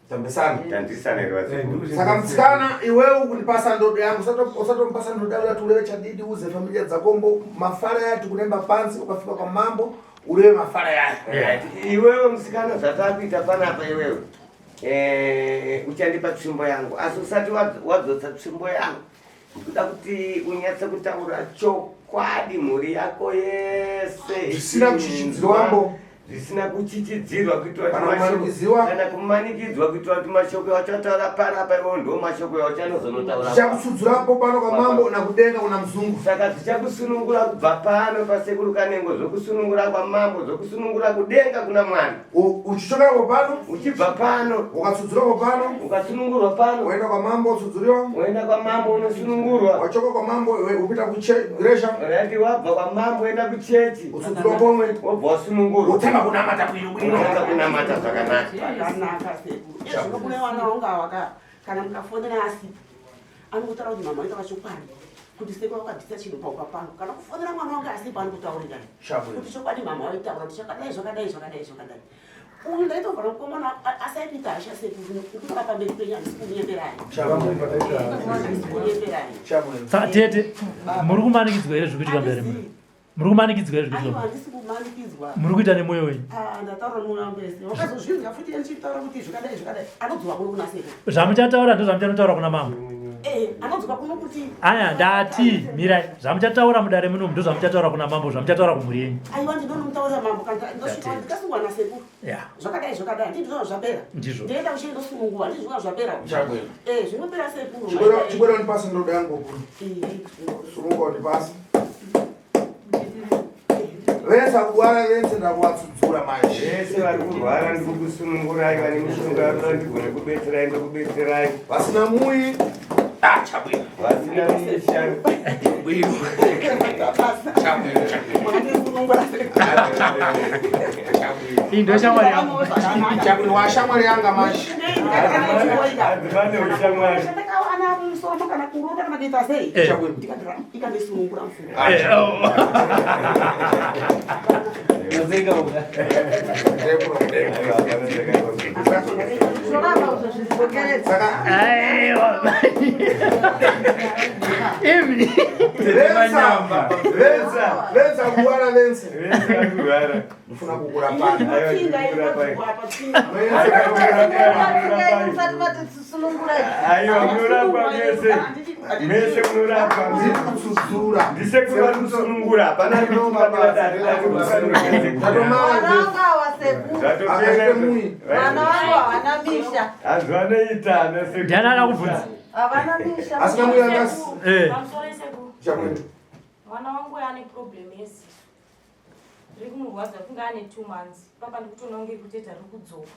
Tambisana. Tambisana here vazukuru. Saka musikana iwewe ukundipasa ndodo yangu usatomupasa ndodo yangu kuti ureve chadidi uze familia dzakombo mafara yati kunemba pansi ukafika kwa mambo ureve mafara yati. Right. Iwewe musikana zvatakuita panapa iwewe eh, uchandipa tsvimbo yangu asi usati wadzotsa tsvimbo yangu ndikuda kuti unyatse kutaura chokwadi mhuri yako yese zvisina kuchichidzirwambo zvisina kuchichidzirwa kuitira Kana kumanikidziwa. kana kumanikidzwa kuitira kuti mashoko auchataura panapa iwo ndo mashoko auchanozonotaura Zvichakusudzurapo pano kwamambo nakudenga kuna muzungu. Saka zvichakusunungura kubva pano pasekuru Kanengo zvokusunungura kwamambo zvokusunungura kudenga kuna Mwari. Uchichokerapo pano uchibva pano ukatsudzurapo pano ukasunungurwa pano woenda kwamambo wotsudzuriwa woenda kwamambo unosunungurwa wachoka kwamambo upita kuchechi Rati wabva kwamambo woenda kuchechi utsudzurwa pomwe wobva wasunungurwa wotanga kunamata bwino bwino wotanga kunamata zvakanaka zvakanaka sekuru ezvino kune vana vanga waka kana mukafonera asipo anotaura kuti mama vaitaura chokwadi kuti sekuru vakabvisa chinhu pauka pano kana kufonera mwana wange asipo anokutaurirai kuti chokwadi mama vaitaura kuti zvakadai zvakadai zvakadai zvakadai uyu ndaitobva mukomana asaipita hasha sekuru kutaura pamberi penyu handisi kunyeperai kunyeperai Saka tete muri kumanikidzwa here zviri kuitika mberi muno? Muri kumanikidzwa here zviri kuitika? Aiwa handisi kumanikidzwa. Muri kuita nemwoyo wenyu. Ah, ndataura nemwoyo wangu wese. Wakazozvinzwa futi ndichitaura kuti zvakadai zvakadai. Anodzoka kuno kuna sekuru. Zvamuchataura ndozvamuchanotaura kuna mambo. Eh, anodzoka kuno kuti Aya ndati mirai zvamuchataura mudare munomu ndozvamuchataura kuna mambo zvamuchataura kumhuri yenyu. aiwa ndinonomutaurira mambo kana ndosvika ndikasungwa nasekuru. Yeah. Zvakadai zvakadai ndizvo zvapera. Ndizvo. Ndienda kuchii ndosunungurwa ndizvo zvapera. Chabwino. Eh, zvinopera sekuru. Chibwera undipase ndodo yangu ukuru. Eh. Sununguka undipase. Vese akurwara vese ndakuvatsudzura manje. Vese vari kurwara ndikukusunungurai vane mishonga varikuda ndigone kubetserai ndokubetserai. Vasina muyi ah chabwino. Vasina misha. Bwino. Chabwino chabwino. Iyi ndo shamwari yangu. Chabwino washamwari yanga manje. Adzimane ushamwari. Ndakawana musoro kana kurota kana kuita sei? Eh. Ikandisunungura mfungwa. Eh, oh. Saka Aiwa. Imi. Manyamba. Venza, venza kuwara venza. Venza kurwara. Ndifuna kukura pano. Musati matisunungura. Aiwa, munorapwa mese. Mese munorapwa. Ndiri kutsudzura. Ndisekuru vari kusunungura. Hapana kubatira dare dare Vana vangu ava sekuru. Zvatopera. Vana vangu havana misha. Hazvanoita ana sekuru. Ndiani ada kubvunza? Havana misha. Asina muya ngasi. Eh. Pamusoro sekuru. Chamwene. Mwana wangu ane problem yeziso. Riri kumurwadza kunge ane 2 months. Papa ndikutoona kunge kuteta riri kudzoka.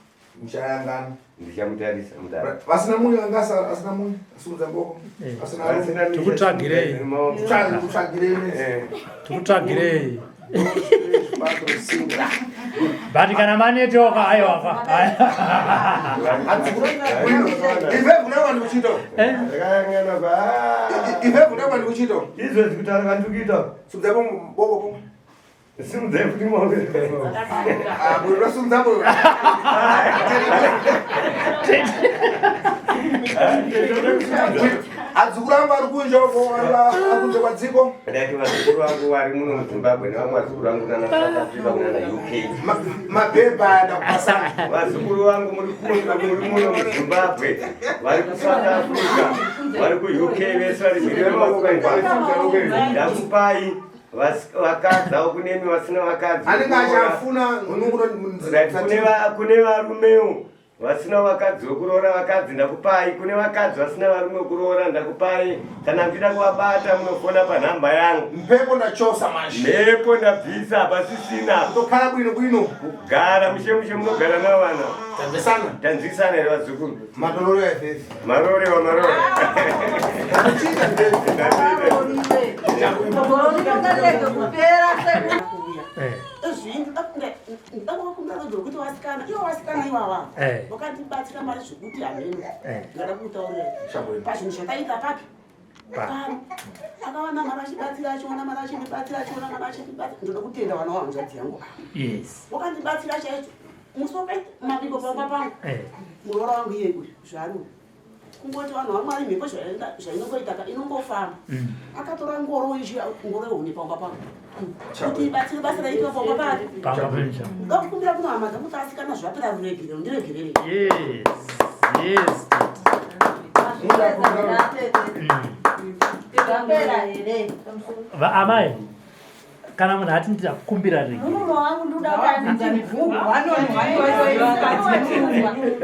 Muchayangana. Ndichamutarisa mudare. Vasina munyu angasa asina munyu asimudza mboko. Asina Vasina misha. Tikutsvagirei. Kutsvagirei kutsvagirei mese. Tikutsvagirei. But kana manetoka aiwa fa. Ive kunewa ndikuchito. Ndakayangana ba. Ive kunewa ndikuchito. Izvo kutaura kwandikuita. Simudza mboko po. Simudzai futi maoko. Ah, bwira simudza mboko. Adzukuru angu ari kunje uko ari kunze kwadziko. Ndati vazukuru vangu vari muno muZimbabwe nevamwe vazukuru vangu nana South Africa kunana UK. Mabhebha aya ndakupasana. Vazukuru vangu muri kuno muri muno muZimbabwe vari kuSouth Africa vari kuUK vese vari mhiri kwemakungwa. Ndakupai vakadzi avo kunemi vasina vakadzi. Anenge achafuna nunguno Right, kune varumewo vasina vakadzi vekuroora vakadzi ndakupai kune vakadzi vasina varume vekuroora ndakupai kana muchida kuvabata munofona panhamba yangu Mpepo ndachosa manje. mhepo ndabvisa hapasisina Tokhala bwino bwino. kugara mushe mushe munogara navana Tanzisana. tanzwisana here vazukuru Matoloro ya ifefe. marorewa marore Kuchita ifefe. Gore rinongarege kupera sekuru. Ndakakumbira rudo rwekuti vasikana ivo vasikana ivava Eh. vakandibatsira mari zvekuti hameno Eh. ndingada kutaurira Shabwino. pazvinhu zvakaita papi Pa. pano akawana mari achibatsira achiona mari achindibatsira achiona mari achindibatsira ndoda kutenda vana vahanzvadzi yangu ava Yes. wakandibatsira chaizvo musi wakaita mabiko pamba pangu Eh. muroora wangu iye uyu zvaari uyu kungoti vanhu vamwari mhepo zvainongoita ka inongofamba akatora ngoro ichi ngoro yehuni pamba pangu kuti ibatsire basa raitwa pamba pake Pamba pemusha. ndakukumbira kuno hama dzangu kuti asikana zvapera ruregerero ndiregerere Yes. Yes. Zvapera here? Va amai. Kana munhu ati ndirakumbira rege. Murume wangu ndoda kuti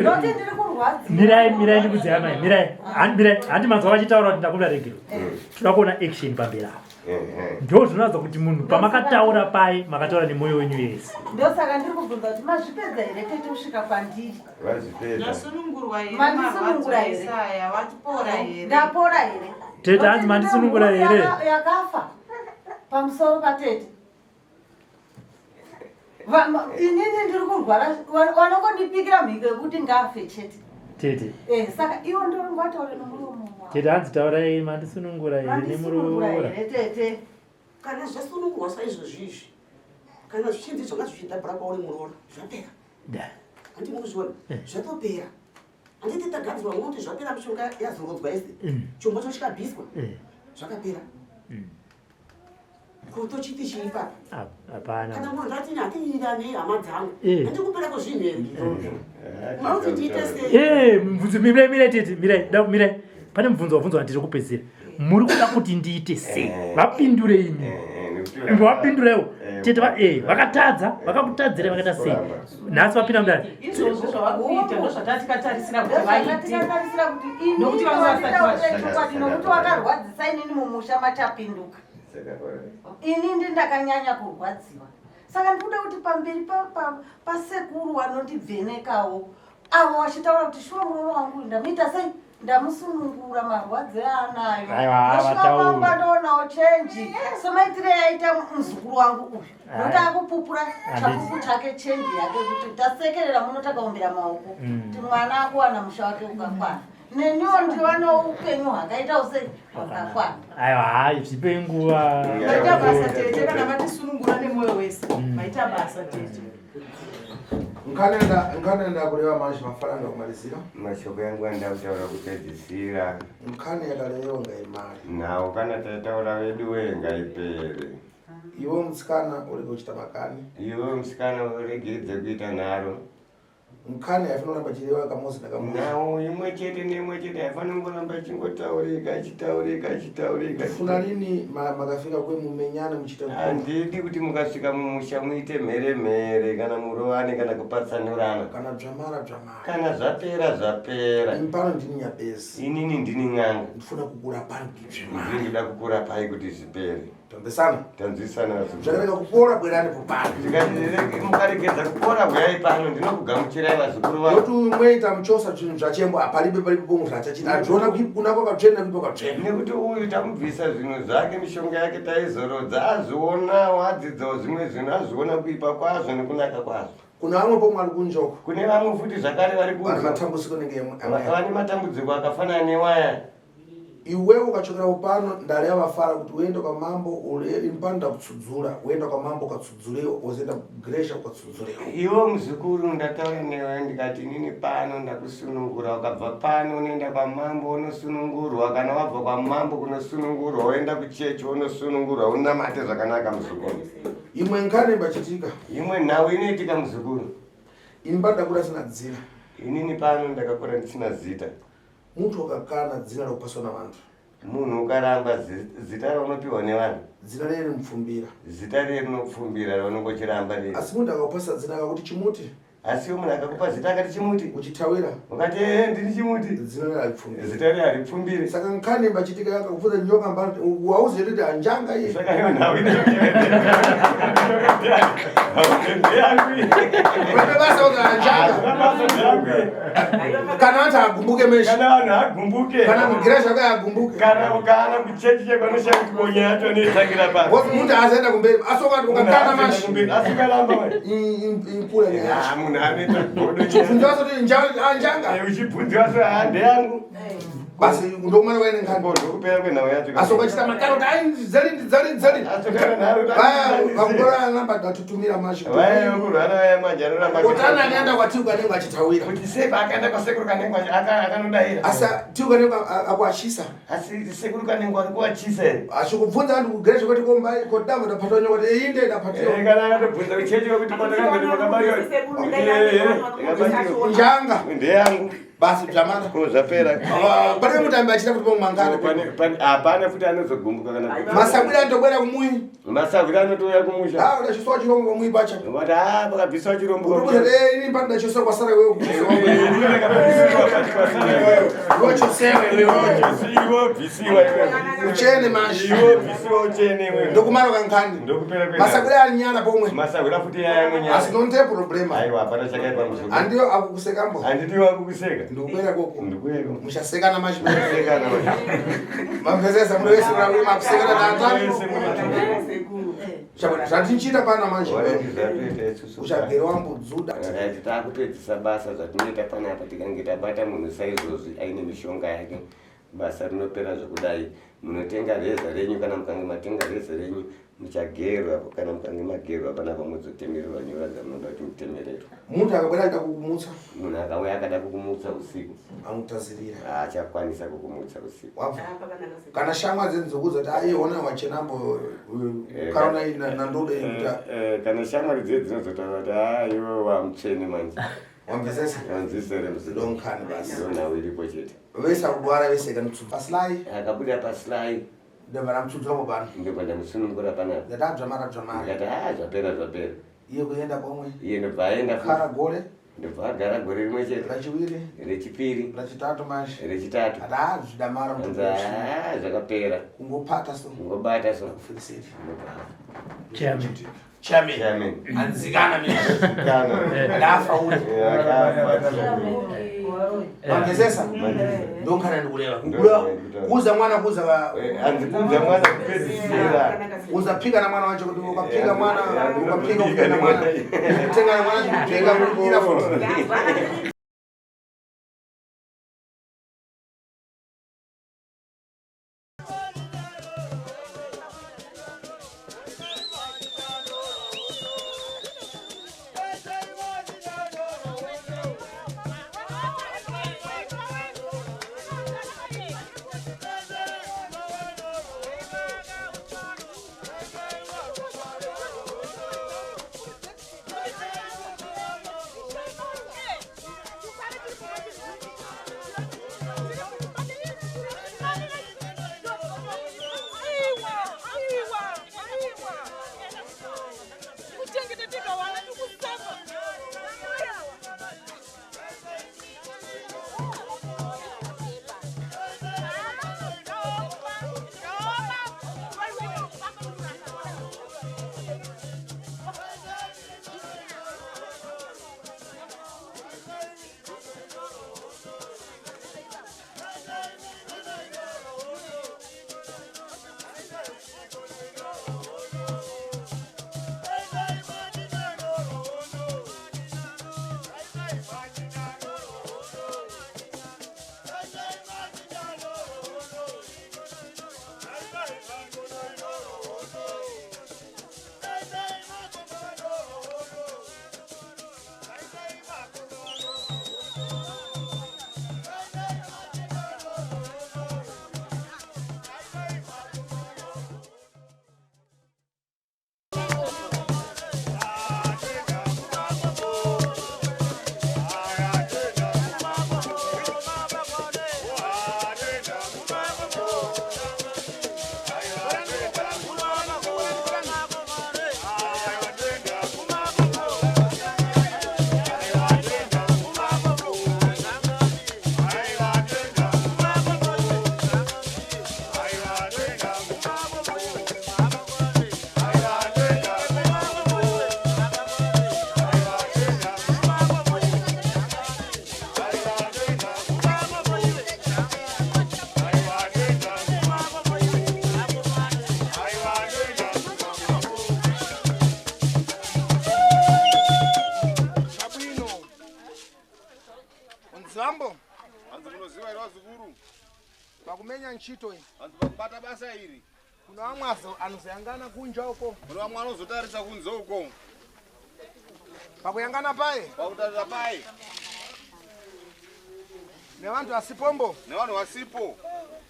ndoti ndiri kurwadziwa. Mirai mirai ndikudzai amai. Mirai. Mirai. Handi manzwa vachitaura kuti ndakumbira regero. Toda kuona action pamberi apa. Ndo zvinoratidza kuti munhu pamakataura pai makataura nemwoyo wenyu yese. Ndosaka ndiri kubvunza kuti mazvipedza here tete kusvika kwandiri. Vazvipedza. Ndasunungurwa here Mandisunungura marwadzo here? ese aya watipora here? Ndapora here? Tete hanzi mandisunungura here? Yakafa pamusoro patete. Inini ndiri kurwara vanongondipikira mhiko yekuti ngafe chete. Tete. Eh, saka iwo ndongwataure nomuromo wavo. Tete hanzi taurai mandisunungura here Mandisunungura nemuroora. here tete? kana zvasunungurwa saizvozvi izvi kana zvichinzi zvanga zvichidhabhura kwauri muroora zvapera Da. handi mukuzviona zvatopera handiti tagadzirwa ngokuti zvapera mishonga yazorodzwa ese chombo cho chikabviswa Eh. zvakapera kutochiti chii papa Hapana. kana munhu ndati hatiira nehama dzangu Eh. handi kupera kwezvinhu here makuti ndiite sei Eh, mubvunzo mirai mirai tete mirai da mirai. Pane mubvunzo wabvunzwa ndiri kupedzisira. Muri kuda kuti ndiite sei? Vapindure imi. Vapindurewo. Tete va eh vakatadza, vakakutadzirai vakaita sei? Nhasi vapinda mudare. Izvozvo zvavakuita ndozvatatikatarisiira kuti vaite. Ndozvatakatarisira kuti inini Nokuti vanga vasati wanditaurira vazviita. chokwadi nokuti wakarwadzisa inini mumusha machapinduka. Ini ndi ndakanyanya kurwadziwa. Saka ndikuda kuti pamberi pasekuru vanondibvenekawo avo vachitaura kuti shuwa muroora wangu uyu ndamuita sei ndamusunungura marwadzo aanayo. Aiwa, Ndosvika vataura. pamba ndoonawo chenji semaitire yaita muzukuru wangu uyu nokuti Ai. akupupura Handiti. chapupu chake chenji yake kuti tasekerera muno takaombera maoko kuti mwana akuwana musha wake ukakwana neniwo ndiwanewo upenyu hwakaitawo sei hwakakwana. Aiwa, hayi zvipei nguva. Maita basa tete kana matisunungura nemwoyo wese. Maita basa tete. Nkhani ndakureva manje mafaranga kumalizira. Mashoko yangu andakutaura kupedzisira. Nkhani yakalewa ngaimari. Nhau kana taitaura vedu wee ngaipere. Iwe mutsikana urege kuchita makani. Iwe musikana uregedze kuita nharo. Nkhani haifanira kuramba ichirewa kamozi nakamozi. Nhau imwe chete neimwe chete haifanira kungoramba ichingotaurika ichitaurika ichitaurika. Funa rini makafika kwemumenyane muchiita Handidi kuti mukasvika mumusha muite mhere mhere kana murovane kana kupatsanurana. Kana dzvamara dzvamara. Kana zvapera zvapera. Ini pano ndini nyabezi. Inini ndini n'anga. Ndifuna kukurapai kuti zvimare. Ndini ndoda kukurapai kuti zvipere. Tanzwisana. Tanzwisana vazukuru. Zvakarega kupora bwerani popano. Ndikati mukaregedza kupora huyai pano ndinokugamuchirai vazukuru vangu. Nekuti umwe tamuchosa zvinhu zvachembo apalibe palibe pomwe zvachachita. Ajiona kuna kwakatsvena kuipa kwatsvena. Nekuti uyu tamubvisa zvinhu zvake mishonga yake taizorodza azvionawo adzidzawo zvimwe zvinhu azviona kuipa kwazvo nekunaka kwazvo. Kuna vamwe pomwe vari kunjoko. Kune vamwe futi zvakare vari kunze. Vane matambudziko nenge Vane matambudziko akafanana newaya. Iwewe ukachokera pano ndareva vafara kuti uende kwamambo pano ndakutsudzura uenda kwamambo ukatsudzuriwa wozoenda kugresha ukatsudzuriwa. Iwe muzukuru ndataura newe ndikati inini pano ndakusunungura ukabva pano unoenda kwamambo unosunungurwa kana wabva kwamambo kunosunungurwa woenda kuchechi wonosunungurwa unamate zvakanaka muzukuru. Imwe nkhani imbachitika. Imwe nhau inoitika muzukuru. Ini pano ndakura sina dzina. Inini pano ndakakura ndisina zita. Muntu wakakana dzina rekupaswa navantu. Munhu ukaramba zita raunopiwa nevanhu. Zina riye rinopfumbira. Zita riye rinopfumbira raunongochiramba riye. Asi munhu akakupasa zina akakuti chimuti. Asi munhu akakupa zita akati chimuti. Uchitawira. Ukati ee ndini chimuti. Zina riye haripfumbiri. Zita riye haripfumbiri. Saka nkhani imbachitika yakakupfuza nyoka mbano wauziye kuti hanjanga iye. Saka iyo nhau ine. Kana vanhu agumbuke meshe. Kana vanhu agumbuke. Kana mugira zvake agumbuke. Kana kana kuchechi cheko anoshaya kuti konya yacho inoitangira pa. Ngozi munhu asaenda kumberi. Asi ukati ukakana mashi. Asi ukaramba we. Ikura nyaya. Ah munhu anoita godo. Uchibvunzwa kuti njanga. Uchibvunzwa so ah ndeyangu. Basi ndokumana kwaine nkhani. Ndokupera kwenhau yacho. Asi ukachita makaro kuti ai dzali dzali dzali. Asokana nharo. Vaya vakugora namba datutumira mashi. Vaya vakurwara vaya manje anoramba. Kuti ana akaenda kwaTiu Kanengo achitawira. Kuti sei paakaenda kwasekuru Kanengo akanodaira. Asi Tiu Kanengo akuachisa. Asi sekuru Kanengo ari kuachisa here? Asi kubvunza vanhu kugere zvekuti komba kodambo ndapatwa nyoka kuti iyi ndenda patiwa. Eh kana akatobvunza kuchechi kuti kwatakanga ndakabaiwa. Njanga. Ndeyangu. Basi zvamana. Ko zvapera. Pane mutambi achida kuti pamangana. Pane pane hapana futi anozogumbuka kana. Masabwira anotobwera kumuyi. Masabwira anotouya kumusha. Ah udachiswa chirombo pamuyi pacha. Vati ah pakabviswa chirombo. Unobuda eh ini pano ndachiswa kwasara wewe kuchiswa. Iwe chosewe iwe. Iwe bvisiwa iwe. Uchene mashi. Iwe bvisiwa uchene iwe. Ndokumara kankhani. Ndokupera kwena. Masabwira ari nyana pomwe. Masabwira futi yaya nyana. Asi nonte problema. Aiwa hapana chakaipa muzukuru. Andiyo akukuseka mbo. Handiti wakukuseka. Ndikubwera koko. Ndikuya koko. Muchasekana mashi. Muchasekana mashi. Mamvezesa muri wese muri makusekana natatu. Zvatichiita pana manje. Uchagere wambodzuda. Right, takupedzisa basa zvatinoita panapa tikange tabata munhu saizvozvi aine mishonga yake basa rinopera zvekudai munotenga reza renyu kana mukange matenga reza renyu muchagerwa kana mukange magerwa panapa mozotemererwa nyora dzamunoda kuti mutemererwe. Munhu akabwera achida kukumutsa. Munhu akauya akada kukumutsa usiku. Anotazirira. Haachakwanisa kukumutsa usiku. Wabva. Kana shamwa dzenyu dzokuudza kuti aiona wachenambo kaona nandode kuita. Kana shamwari dzedu dzinozotaura kuti haa iwe wamutsvene manje. Wamvesesa? Wamvesesa muzukuru. Donkani basi. Ndonhau iripo chete. Vese akudwara vese kanutsudzura. Pasilai. Akabuda pasilai. Ndobva ndamutsudzura pano. Ndobva ndamusunungura panapa. Ndati adzvamara dzvamara. Ndikati haa zvapera zvapera. Iye kuenda pomwe. Iye ndobva aenda. Kara gore. Ndobva agara gore rimwe chete. Rachiviri. Rechipiri. Rachitatu manje. Rechitatu. Ati haa zvidamara Anzi haa zvakapera. Kungopata so. Kungobata so. Kufirisiri. Chairman. Chairman. Chairman. Anzikana mina. Anzikana. Ndafa ule. Akafa. Mamvesesa? Ndonkana ndikureva. Kukura kuuza mwana kuuza va Hanzi kuudza mwana kupedzisira. Uzapika na mwana wacho kuti ukapika mwana ukapika kupika mwana. Kutenga na mwana chikutenga kuira futi. ntchito iyi. Vantu vakubata basa iri. Kuna vamwe anozoyangana kunja uko. Kuna vamwe anozotarisa kunze uko. Pakuyangana paye. Pakutarisa paye. Nevantu vasipombo. Nevanhu vasipo.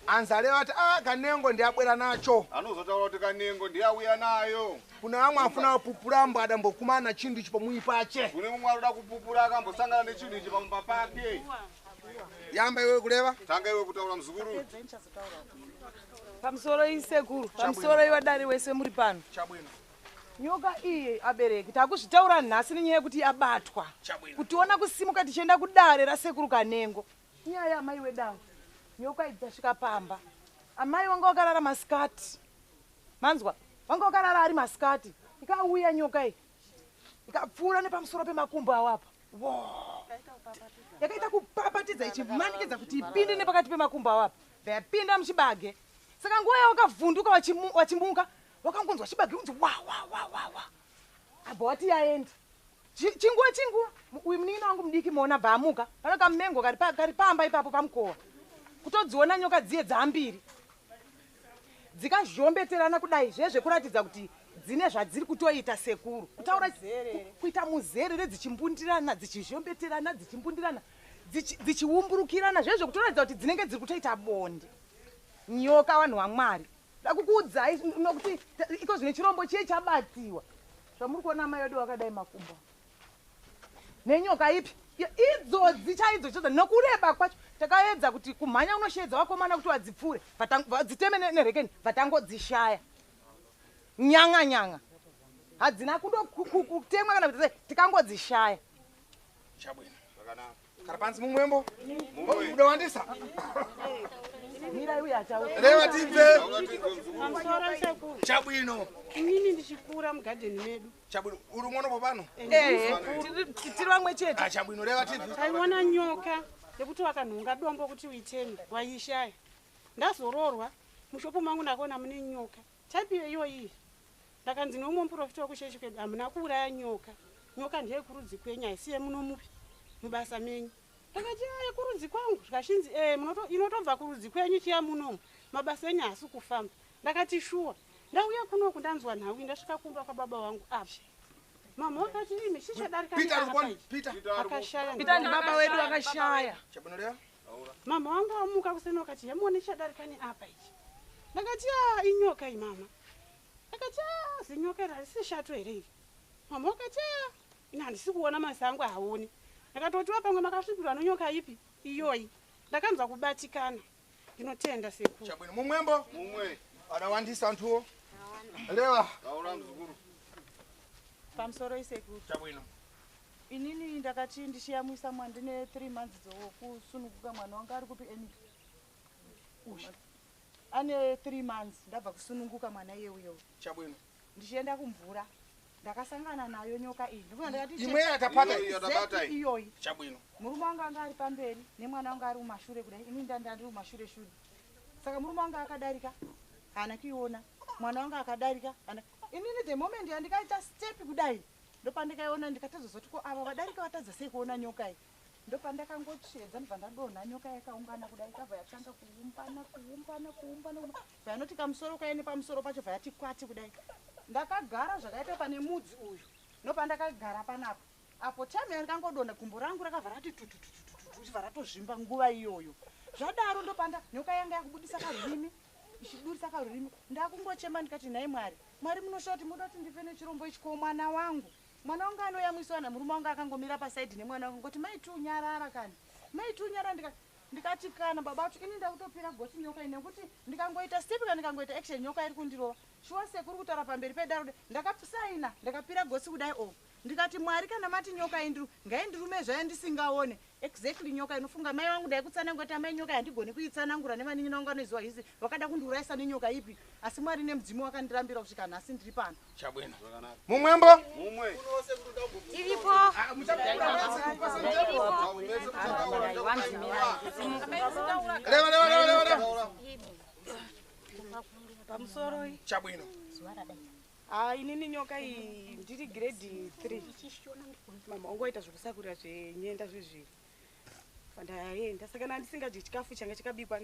Anzale vati ah Kanengo ndiabwera nacho. Anozotaura kuti Kanengo ndiyauya nayo. Kuna vamwe afuna kupupura mbo adambokumana chindu ichi pamuyi pache. Kune mumwe anoda kupupura akambosangana nechinhu ichi pamumba pake. Yamba iwe kureva. Tanga iwe kutaura muzukuru. Pamusoro isekuru, pamusoro ivadari wese muri pano. Chabwino. Nyoka iyi abereki takuzvitaura nhasi nenyaya yekuti yabatwa. Kutiona kusimuka tichienda kudare rasekuru Kanengo. Inyaya yaamai wedawo. Nyoka idzi dzasvika pamba. Amai wanga wakarara masikati. Manzwa, wanga wakarara ari masikati. Ikauya nyoka iyi. Ikapfuura nepamusoro pemakumbo awo apa. Wo! Yakaita kupapatidza ichimanikidza kuti ipinde nepakati pemakumbo awo apa. Yapinda muchibage. Saka nguva yawakavhunduka wachimuka, wakangonzwa chibage unzi wa wa wa wa wa. Abva wati yaenda. Chinguva chinguva, uyu munin'ina wangu mudiki muona bva amuka. Pano kamumengo kari pamba ipapo pamukova. Kutodziona nyoka dziye dzambiri. Dzikazhombeterana kudai zviye zvekuratidza kuti dzine zvadziri kutoita sekuru. Kutaura kuita muzerere dzichimbundirana, dzichizhombeterana, dzichimbundirana, dzichiumburukirana zviye zvekutoratidza kuti dzinenge dziri kutoita bonde. Nyoka vanhu vaMwari. Ndakukuudzai nokuti iko zvine chirombo chiye chabatiwa. Zvamuri kuona amai vedu vakadai makumbo. Nenyoka ipi? Idzodzi chaidzo chaidzo nokureba kwacho takaedza kuti kumhanya unosheedza vakomana kuti vadzipfure, vadziteme nerekeni, vatangodzishaya. Nyanga nyanga. Hadzina kutemwa kana kuti tikangodzishaya. Chabwino. Zvakanaka. Kara pansi mumwembo. Udawandisa. Mira uya ataura. Reva tibve. Pamusoro sekuru. Chabwino. Inini ndichikura mugadheni medu. Chabwino. Uri mwana popano? Tiri vamwe chete. Ah, chabwino reva tibve. Taiona nyoka yekuti wakanhonga dombo kuti uiteme waishaya. Ndazororwa mushopu mangu ndakaona mune nyoka. Type iyoyi. Ndakanzi neumwe muprofita wekuchechi kwedu hamuna kuuraya nyoka. Nyoka ndeyekurudzi kwenyu haisi yemunomupi mubasa menyu. Ndakati yekurudzi kwangu zvikachinzi inotobva kurudzi kwenyu chiya munomu mabasa enyu haasi kufamba. Ndakati shuwa. Ndauya kunoku ndanzwa nhau ndasvika kumba kwababa wangu apa. Mama wakati imi chichadarika Peter Peter akashaya. Peter ndi baba wedu akashaya. Chabwino Mama wangu amuka kuseni wakati yemuone chichadarika neapa ichi. Ndakati inyoka iyi mama. Ndakati zinyoka iri harisi shato here iri. Mama wakati ini handisi kuona masango haoni. Ndakatotiwa pamwe makasvipirwa nenyoka ipi iyoyi. Ndakanzwa kubatikana. Ndinotenda sekuru. Chabwino mumwembo. Mumwe. Adawandisa antuwo. Reva. Taura muzukuru. Pamusoro isekuru. Chabwino. Inini ndakati ndichiyamwisa mwana ndine 3 months dzokusununguka mwana wangu ari kupi eni. Uyu. Ane 3 months ndabva kusununguka mwana iye uyo. Chabwino. Ndichienda kumvura. Ndakasangana nayo nyoka iyi. Ndikuona ndakati Imwe yatapata iyi. Yatapata iyi. Iyoyi. Chabwino. Murume wangu anga ari pamberi nemwana wangu ari kumashure kudai. Ini ndanga ndiri kumashure shure. Saka murume wangu akadarika haana kuiona. Mwana wangu akadarika haana. Inini the moment yandikaita step kudai ndopandikaiona ndikatozozoti ko ava vadarika vatadza sei kuona nyoka iyi. Ndopandakangotsvedza ndobva ndadonha nyoka yakaungana kudai ikabva yatanga kuumbana kuumbana kuumbana. Bva yanoti kamusoro kaine pamusoro pacho bva yati kwati kudai. Ndakagara zvakaita pane mudzi uyu. Ndopandakagara panapa. Apo time yandikangodonha gumbo rangu rakabva rati tututututu richibva ratozvimba nguva iyoyo. Zvadaro ndopanda nyoka yanga yakubudisa karurimi ichiburisa karurimi. Ndakungochema ndikati nhai Mwari. Mwari munoshawa kuti munoda kuti ndife nechirombo ichi ko mwana wangu. Mwana wangu anoyamwiswa na murume wangu akangomira pasaidhi nemwana wangu ngoti mai tu nyarara kani. Mai tu nyarara ndikati kana baba vacho ini ndakutopira gotsi nyoka iyi nekuti ndikangoita step kana ndikangoita action nyoka iri kundirova. Shuwa sekuru kutaura pamberi pedaro ndakasaina ndakapira gotsi kudai o. Ndikati Mwari kana mati nyoka iyi ngaindirume zvayo ndisingaone. Exactly nyoka inofunga mai wangu ndaikutsanangura kuti amai nyoka handigoni kuitsanangura nevanin'ina vangu vanoziva hizi vakada kundiurayisa nenyoka ipi. Asi Mwari nemudzimu wakandirambira kusvika nhasi ndiri pano. Chabwino. Mumwembo? Mumwe. Tiripo. Reva reva reva reva. Pamusoro iyi. Chabwino. Inini nyoka iyi ndiri grade 3. Mama wangu aita zvekusakurira zvenyenda zvezviri. Ndaenda saka kana ndisingadyi chikafu changa chakabikwa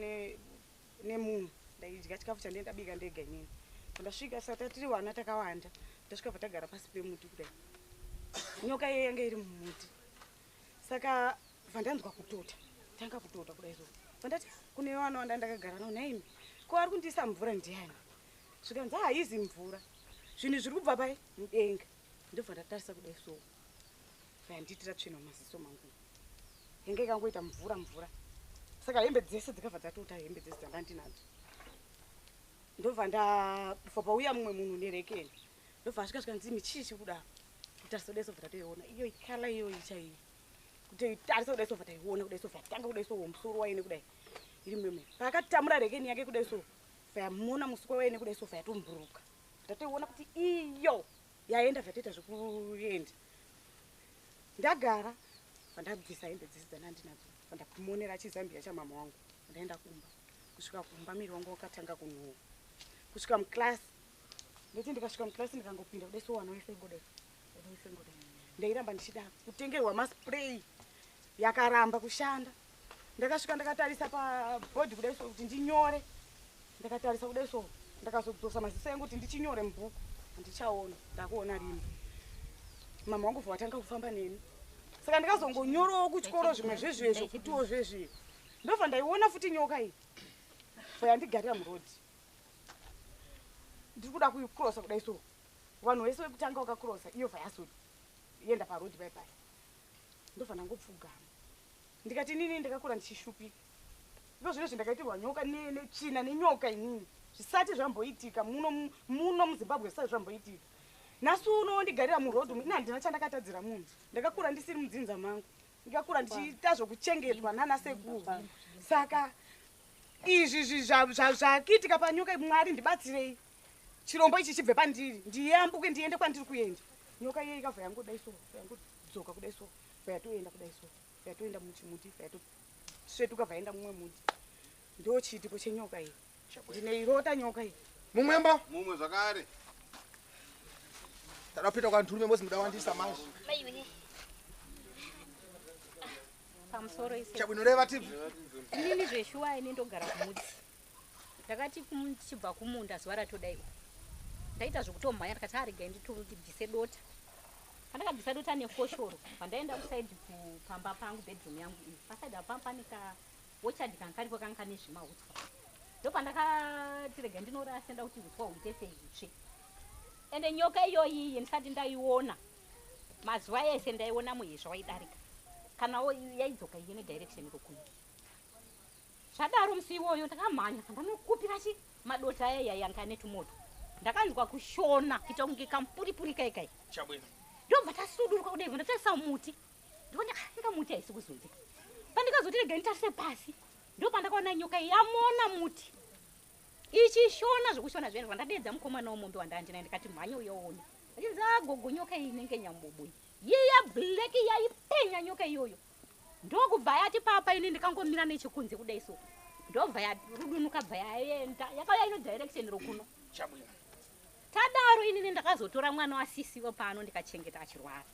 Nemunhu ndaidya chikafu chandee ndabika ndega inini. Pandasvika saka tiri vana takawanda, tasvika patagara pasi pemuti kudai, nyoka iye yanga iri mumuti. Saka vandanzwa kutota, tanga kutota kudai so, vandati kune vana vanda ndakagara navo, nhaimi, ko ari kundiisa mvura ndiani? Zvikanzi haizi mvura, zvinhu zviri kubva pai mudenga. Ndobva ndatarisa kudai so, vayandiitira tsvina mumaziso mangu, yanga ikangoita mvura mvura. Saka hembe dzese dzikabva dzatota, hembe dzese dzanga ndinadzo. Ndobva ndabva pauya mumwe munhu nerekeni, ndobva asvika, zvikanzi imi chii chiri kudaro? Kutarisa kudai so, bva tatoiona iyo ikala iyoyi chaiyo. Kuti tarisa kudai so, bva taiona kudai so, bva tanga kudai so, musoro waine kudai iri meme. Paakatamura rekeni yake kudai so, bva yamona musoro waine kudai so, bva yatomburuka, tatoiona kuti iyo yaenda. Bva toita zvekuenda, ndagara, vandabvisa hembe dzese dzandandinadzo, vandamonera chizambiya chamama wangu, ndaenda kumba. Kusvika kumba, miri wangu wakatanga kunhuhwa. Kusvika muklasi, ndoti ndikasvika muklasi, ndikangopinda kudai so, wana wefengodai wefengodai. Ndairamba ndichida kutengerwa maspray, yakaramba kushanda. Ndakasvika ndakatarisa pabhodhi kudai so kuti ndinyore, ndakatarisa kudai so, ndakazodzosa maziso yangu kuti ndichinyore mubhuku, handichaona, ndakuona rima. Mama wangu vatanga kufamba neni, saka ndikazongonyorawo kuchikoro zvimwe zvezvezvo kutiwo zvezvi. Ndobva ndaiona futi nyoka iyi, yandigarira murodhi. Ndiri kuda kuikrosa kudai so, vanhu vese vekutanga vakakrosa, iyo bva yazoenda parodhi pai pai. Ndobva ndangopfugama, ndikati inini ndakakura ndichishupika, iko zvino zvindakaitirwa nyoka netsvina nenyoka inini zvisati zvamboitika muno muno muZimbabwe, zvisati zvamboitika. Nhasi uno ndigarira murodhi umu, ini handina chandakatadzira munhu. Ndakakura ndisiri mudzinza mangu, ndikakura ndichiita zvokuchengetwa nana sekuru. Saka izvi zvakiitika panyoka, Mwari ndibatsirei, chirombo ichi chibve pandiri, ndiyambuke ndiende kwandiri kuenda. Nyoka iye ikabva yangodai so, yangodzoka kudai so, bva yatoenda kudai so, yatoenda muchimuti, bva yatosvetuka, bva yaenda mumwe muti. Ndo chiitiko chenyoka iyi, ndineirota nyoka iyi. Mumwemba. Mumwe zvakare. Tada kupinda kwanturume mozi mudawandisa manje. Pamusoro ise. Chabwinoreva tibvi. Inini zveshuwa ini ndogara kumudzi. Ndakati ndichibva kumunda zuva ratodaiwa, ndaita zvekutomhanya, ndikati aregai ndibvise dota. Pandakabvisa dota nefoshoro, pandaenda kusaidi kupamba pangu, bedroom yangu iyi, pasaidi apa pane kaochadi kanga karipo, kanga kane zvimautswa. Ndopandakati rega ndinorasa, nda kuti utswa huite sehutsve. Ende nyoka iyoyi ndisati ndaiona, mazuva ese ndaiona muhezva waidarika, kana yaidzoka iye nedirection rokuno. Zvadaro musi iwoyo ndakamhanya, pandanokupira chi madota aya yanga ane tumoto, ndakanzwa kushona kuita kunge kamupuripuri kai kai. Chabwino. Ndobva tasuduruka kudai, ndatarisa muti, ndikuona inga muti haisi kuzunzika. Pandikazoti regai nditarise pasi, ndopandakaona nyoka yamona muti ichishona zvokushona zvene. Vandadedza mukomana womombe wandandinaye, ndikati mhanya uyoone. Achinzi agogo, nyoka iyi inenge nyambobo yiya black, yaipenya nyoka iyoyo. Ndokubva yati papa, ini ndikangomira nechekunze kudai so, ndobva yarudunuka, bva yaenda, yakauya ino direction rokuno. Chabwino. Tadaro inini ndakazotora mwana wasisiwo pano, ndikachengeta achirwara.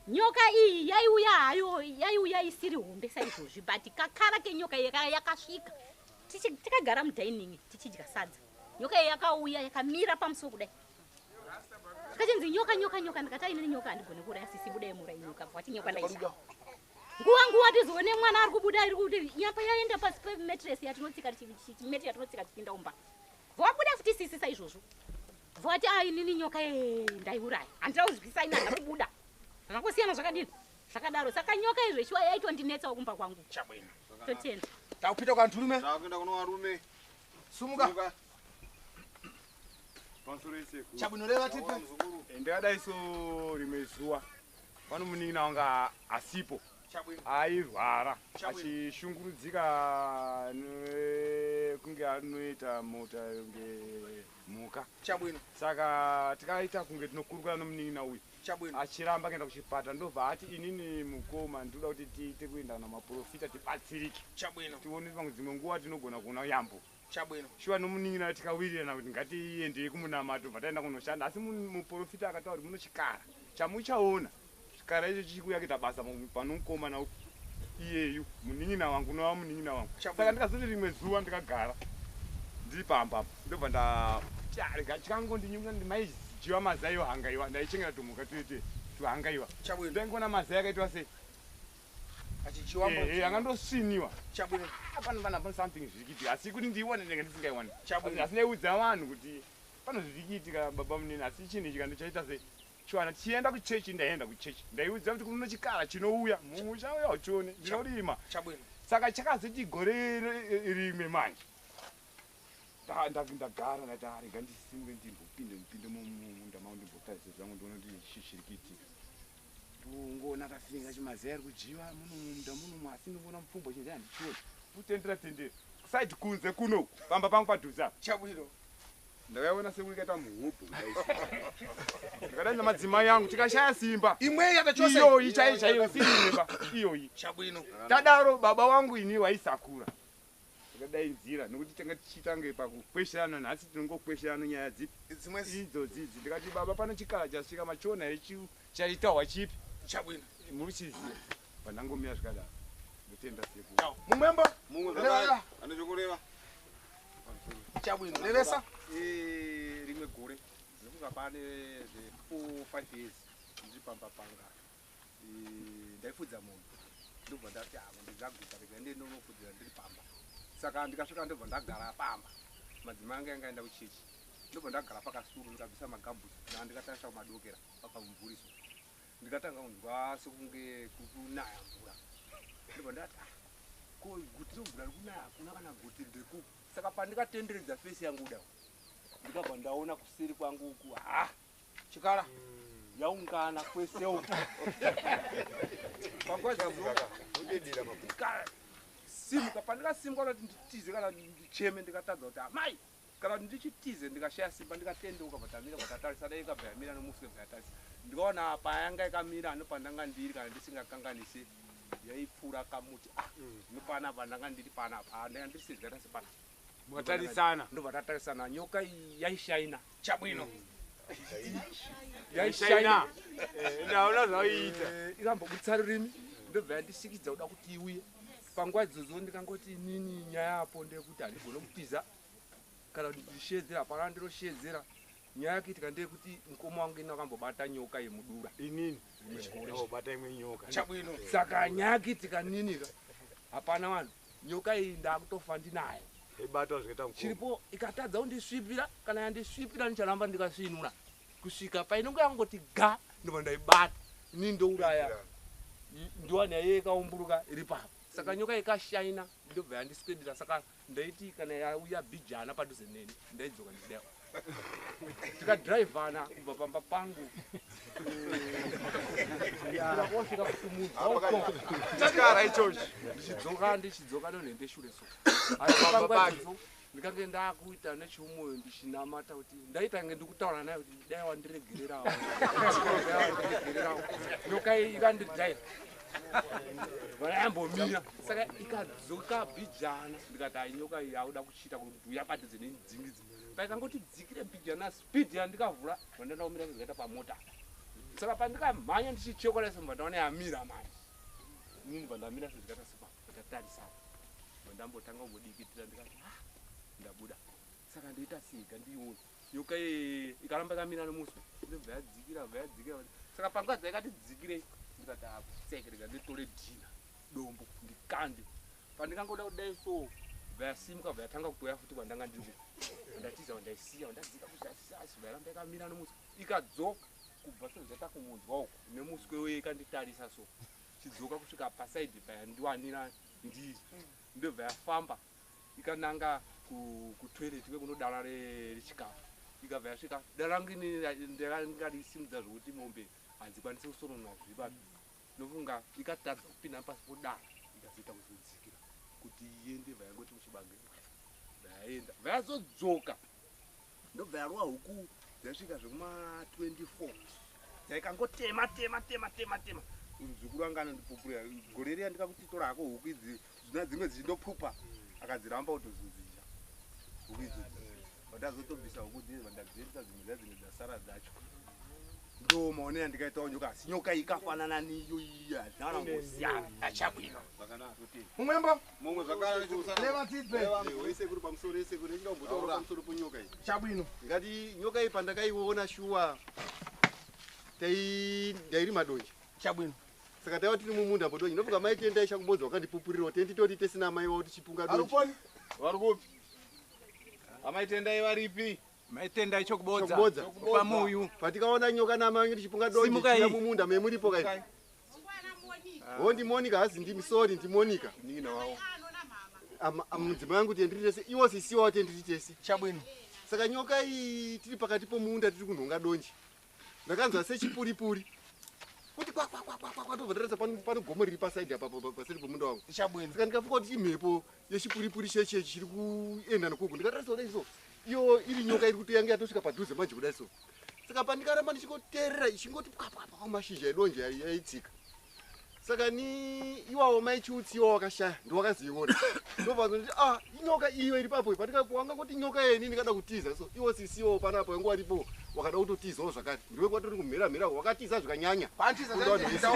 Nyoka iyi yaiuya hayo, yaiuya isiri hombe saizvozvi, but kakara kenyoka yakasvika. Tikagara mudining tichidya sadza, nyoka iyi yakauya yakamira pamusuwo kudai. Tikachinzi nyoka, nyoka, nyoka. Ndikati ainini nyoka handigoni kuuraya, sisi budai muurayi nyoka. Bvati nyoka ndaisha nguva nguva, tizoone mwana ari kubuda, iri kuti nyapa yaenda pasi pemattress yatinotsika, meti yatinotsika tichiinda umba. Vabuda futi sisi saizvozvo, vati a inini nyoka ndaiuraya, handina kuzwisisa ini, handina kubuda, zvakangosiyana zvakadini zvakadaro. Saka nyoka izveshuwa yaitondinetsawo kumba kwangu. Chabwino. Totenda. Takupinda kwanturume. Takuenda kuno varume. Sumuka. Pamusoro isekuru. Chabwinoreva tipe. Ndakadai so, rimwe zuva pano munin'ina wanga asipo. Chabwino. Airwara. Chabwino. Achishungurudzika kunge anoita mota kunge mhuka. Chabwino. Saka tikaita kunge tinokurukura nomunin'ina uyu. Chabwino. Achiramba kuenda kuchipatara, ndobva ati inini mukoma ndinoda kuti tiite kuenda namaprofita tibatsirike. Chabwino. Tione pamwe dzimwe nguva tinogona kuona yambo. Chabwino. Shuwa nomunin'ina tikawirirana kuti ngatiendei kumunamato, bva taenda kunoshanda. Asi muprofita akataura kuti muno chikara chamuchaona, chikara icho chichikuuya kuita basa pano mukomana upi. Iyeyu munin'ina wangu, unova munin'ina wangu. Saka ndikazoti rimwe zuva ndikagara ndiri pamba apa, ndobva ndarega chikangondinyunga, maidyiwa mazai ohangaiwa, ndaichengeta tumhuka tuite tuhangaiwa, ndaingoona mazai akaitwa sei Achichiwa. Akandosviniwa. Pano pana something zviri kuitika, asi kuti ndiione ndenge ndisingaiwani. Asi ndaiudza vanhu kuti pano zviri kuitika, baba munini, asi chinhu ichi kandichaita sei chiwana. Tichienda kuchechi, ndaenda kuchechi, ndaiudza kuti kuno chikara chinouya mumusha, uya uchione, ndinorima. Saka chakazoti gore rimwe manje ndagara ndati, "Ah, rega ndisimuke ndimbopinde mupinde mumunda mangu, ndimbotarisa zvangu, ndione kuti chii chiri kuitika." Ndongoona kafiringa chimazai ari kudyiwa muno mumunda munomu, asi ndingoona mupfumbo chinzi handichioni kutendera tendera kusaidi kunze kunoku pamba pangu padhuze apa. Ndakaiona sekuti ikaita muhubhu, ndakadaidza madzimai angu, tikashaya simba. Imwe yakachose. Iyoyi chaiyo chaiyo, sirimba iyoyi. Tadaro baba wangu ini waisakura, ndakadaidzira nekuti tanga tichitange pakukwesherana, nhasi tinongokwesherana nyaya dzipi? Dzimwe. Idzodzi. Ndikati, "Baba, pano chikara chasvika, machiona here? Chaitahwa chipi?" Chabwino. Muri chiziva pandangomira zvikadaro. Ndotenda sekuru. Mumwembo. Mumwe. Reva. Anochokureva. Chabwino, revesa. Rimwe gore, ndinofunga pane zve 4 5 years, ndiri pamba panga. Ndaifudza mombe, ndobva ndati, "Ah, mombe dzaguta, rega ndiende ndinofudzira ndiri pamba." Saka ndikasvika, ndobva ndagara pamba, madzimai ange anga aenda kuchechi, ndobva ndagara pakasuru, ndikabvisa magambutsi, naa ndikatarisa kumadokera pakamumvuriso, ndikatanga kunzwa sekunge kukunaya mvura. Ndobva ndati, "Ah, ko guti romvura riri kunaya hakuna kana guti, ndekupi?" Saka pandikatenderedza face yangu kudai, ndikabva ndaona kuseri kwangu uku, ha, chikara yaungana kwese uku. Panguva ndikasimuka, pandikasimuka kuti nditize kana ndicheme, ndikatadza kuti amai kana kuti ndichitize, ndikashaya simba, ndikatendeuka, patamira patatarisa dai, ikabva yamira nomuswe, bva yatarisa, ndikaona payanga yakamira nopandanga ndiri, kana ndisingakanganisi, yaipfuura kamuti. Ah, nopanapa ndanga ndiri panapa, ndanga ndiri sezvikaita sepanapa. Mwatarisana. Ndobva tatarisana, nyoka iyi yaishaina. Chabwino. Yaishaina. Ndaona zvaiita. Ikambobudisa rurimi, ndobva yandisikidza kuda kuti iuye. Panguva idzodzo ndikangoti, inini nyaya yapo ndeyekuti handigone kutiza kana kuti ndishedzera, hapana ndinoshedzera. Nyaya yakuitika ndeyekuti mukoma wangu ina akambobata nyoka yemudura. Inini Muchikoro. Obata imwe nyoka. Chabwino. Saka nyaya yakuitika ninika, hapana vanhu, nyoka iyi ndakutofa ndinayo. Ibatwa zvikaita mukoma. Chiripo, ikatadza kundisvipira kana yandisvipira, ndicharamba ndikasvinura kusvika painonge yangoti ga, ndobva ndaibata, ini ndouraya, ndowana iye ikaumburuka iri papo. Saka nyoka ikashaina, ndobva yandiswedera. Saka ndaiti kana yauya bhijana padhuze neni, ndaidzoka ndichidayo, tikadhiraivhana kubva pamba pangu kosvika kumudzwa. Chikara ichochi. Ndichidzoka, ndichidzoka nonhende shure so. Pamba pake. Ndikange ndakuita nechiumoyo ndichinamata kuti ndaitange ndikutaura naye kuti dai wandiregererawo, dai wandiregererawo. Nyoka iyi ikandidhaira, vayambomira. Saka ikadzoka bhijana, ndikati, "Ai, nyoka iyi yauda kuchiita kuti uya padhuze nedzingidzi." Paikangoti dzikire bhijana, speed yandikavhura, vandaenda kumira sezvakaita pamota. Saka pandikamhanya ndichichekwa semba, ndaona yamira manje. Inini bva ndamira sezvikaita sepa, ndatarisana, ndambotanga kumbodikitira, ndikati, "Ah, ndabuda." Saka ndoita sega ndiione nyoka iyi ikaramba yakamira nomuswe, ndobva yadzikira, bva yadzikira. Saka panguva dzaikati dzikirei, ndikati, "Atseke, rega nditore dhina, dombo, ndikande." Pandikangoda kudai so, bva yasimuka, bva yatanga kutoya futi kwandanga ndiri. Ndatiza, ndaisiya, ndadzika kuzasi, bva yaramba yakamira nomuswe, ikadzoka kubva sezvaita kumunzwa uku nemuswe uye, ikanditarisa so, chidzoka kusvika pasaidhi payandiwanira ndiri, ndobva yafamba ikananga kutoilet kwekunodara rechikafu, ikabva yasvika dara rangu. Inini ndakangarisimudza zvokuti mombe hadzikwanisi kusoronwa zviri papi. Nofunga ikatadza kupinda pasi podara, ikazoita kuzodzikira kuti iende, bva yangoti muchibage, bva yaenda, bva yazodzoka, ndobva yarova huku dzasvika zvekuma 24, dzaikangotema tema tema tema tema. Muzukuru anga anondipupurira gore riya, ndikakuti, "Tora hako huku idzi," zvina dzimwe dzichindopupa, akadziramba kutozodzidya huku idzodzi. Vandazotobvisa huku dzidzi, vandadziendesa dzimwe dza dzimwe dzasara dzacho. Ndo maonero andikaitawo nyoka asi nyoka iyi ikafanana niyo iya hazvina kumbosiyana. Achabwino. Mumwembo? Mumwe zvakare Leva tidze. Sekuru pamusoro sekuru ndinoda kumbotaura pamusoro penyoka iyi. Chabwino. Ngati nyoka iyi pandakaiona shuwa tai ndairima donje. Chabwino. Saka taiva tiri mumunda podonje. Ndofunga mai tendai chakubodza wakandipupurira tendi toti tisina mai wavo tichipunga donje. Aruponi? Vari kupi? Amai Tendai varipi? Mai Tendai Chokubodza. Chokubodza. Pamuyu. Patikaona nyoka namai tichipunga donje Simukai. tichida mumunda memuripo kai. Ho ndi Monica hazi ndimi sorry ndi Monica. Nin'ina wavo. Mudzimai wangu tendiri tese iwo sisi wavo tendiri tese. Chabwino. Saka nyoka iyi tiri pakati pomunda tiri kunhonga donje. Ndakanzwa sechipuripuri. Kuti kwa kwa kwa kwa kwa kwa ndobva ndarasa pano gomo riri pasaidi apa paseri pomunda wangu. Chabwino. Saka ndikafunga kuti imhepo yechipuripuri chechechi chiri kuenda nokoko ndikatarisa kudai so iyo iri nyoka iri kuti yange yatosvika padhuze manje kudai so. Saka pandikaramba ndichingoteerera ichingoti pwapwapwa mashizha edonje yaitsika. Saka ni iwawo mai Chiutsi iwawo wakashaya ndowakazoiona. Ndobva ndoti ah inyoka iyo iri papo wangangoti nyoka yeni ndikada kutiza so iwo sisi iwawo panapo yangu waripo wakada kutotizawo zvakare ndiwe kwatori kumhera mhera wakatiza zvikanyanya. Pantiza Kunda vanhu vese.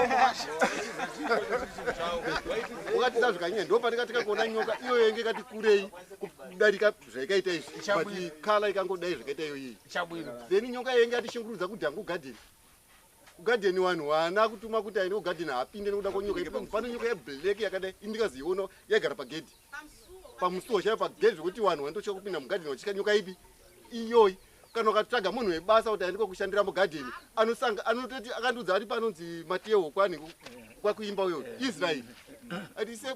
Wakatiza zvikanyanya ndo pandikatika kuona nyoka iyo yenge ikati kurei kudarika zvaikaita izvi but kala ikangodai zvakaita iyo iyi. Chabwino. Then nyoka yenge yatishungurudza kudhangu garden. Kugadheni vanhu haana kutuma kuti aende kugadheni haapinde nekuda kwenyoka pano nyoka yeblack yakadai indikazoiona yaigara pagedhi pamusuwo chaiyo pagedhi zvekuti vanhu vanototya kupinda mugadheni vachitya nyoka ipi iyoyi kana ukatsvaga munhu webasa kuti aende kokushandira mugadheni anosanga anototi akandiudza ari panonzi Mateo kwani kwakuimba uyo Israel ati se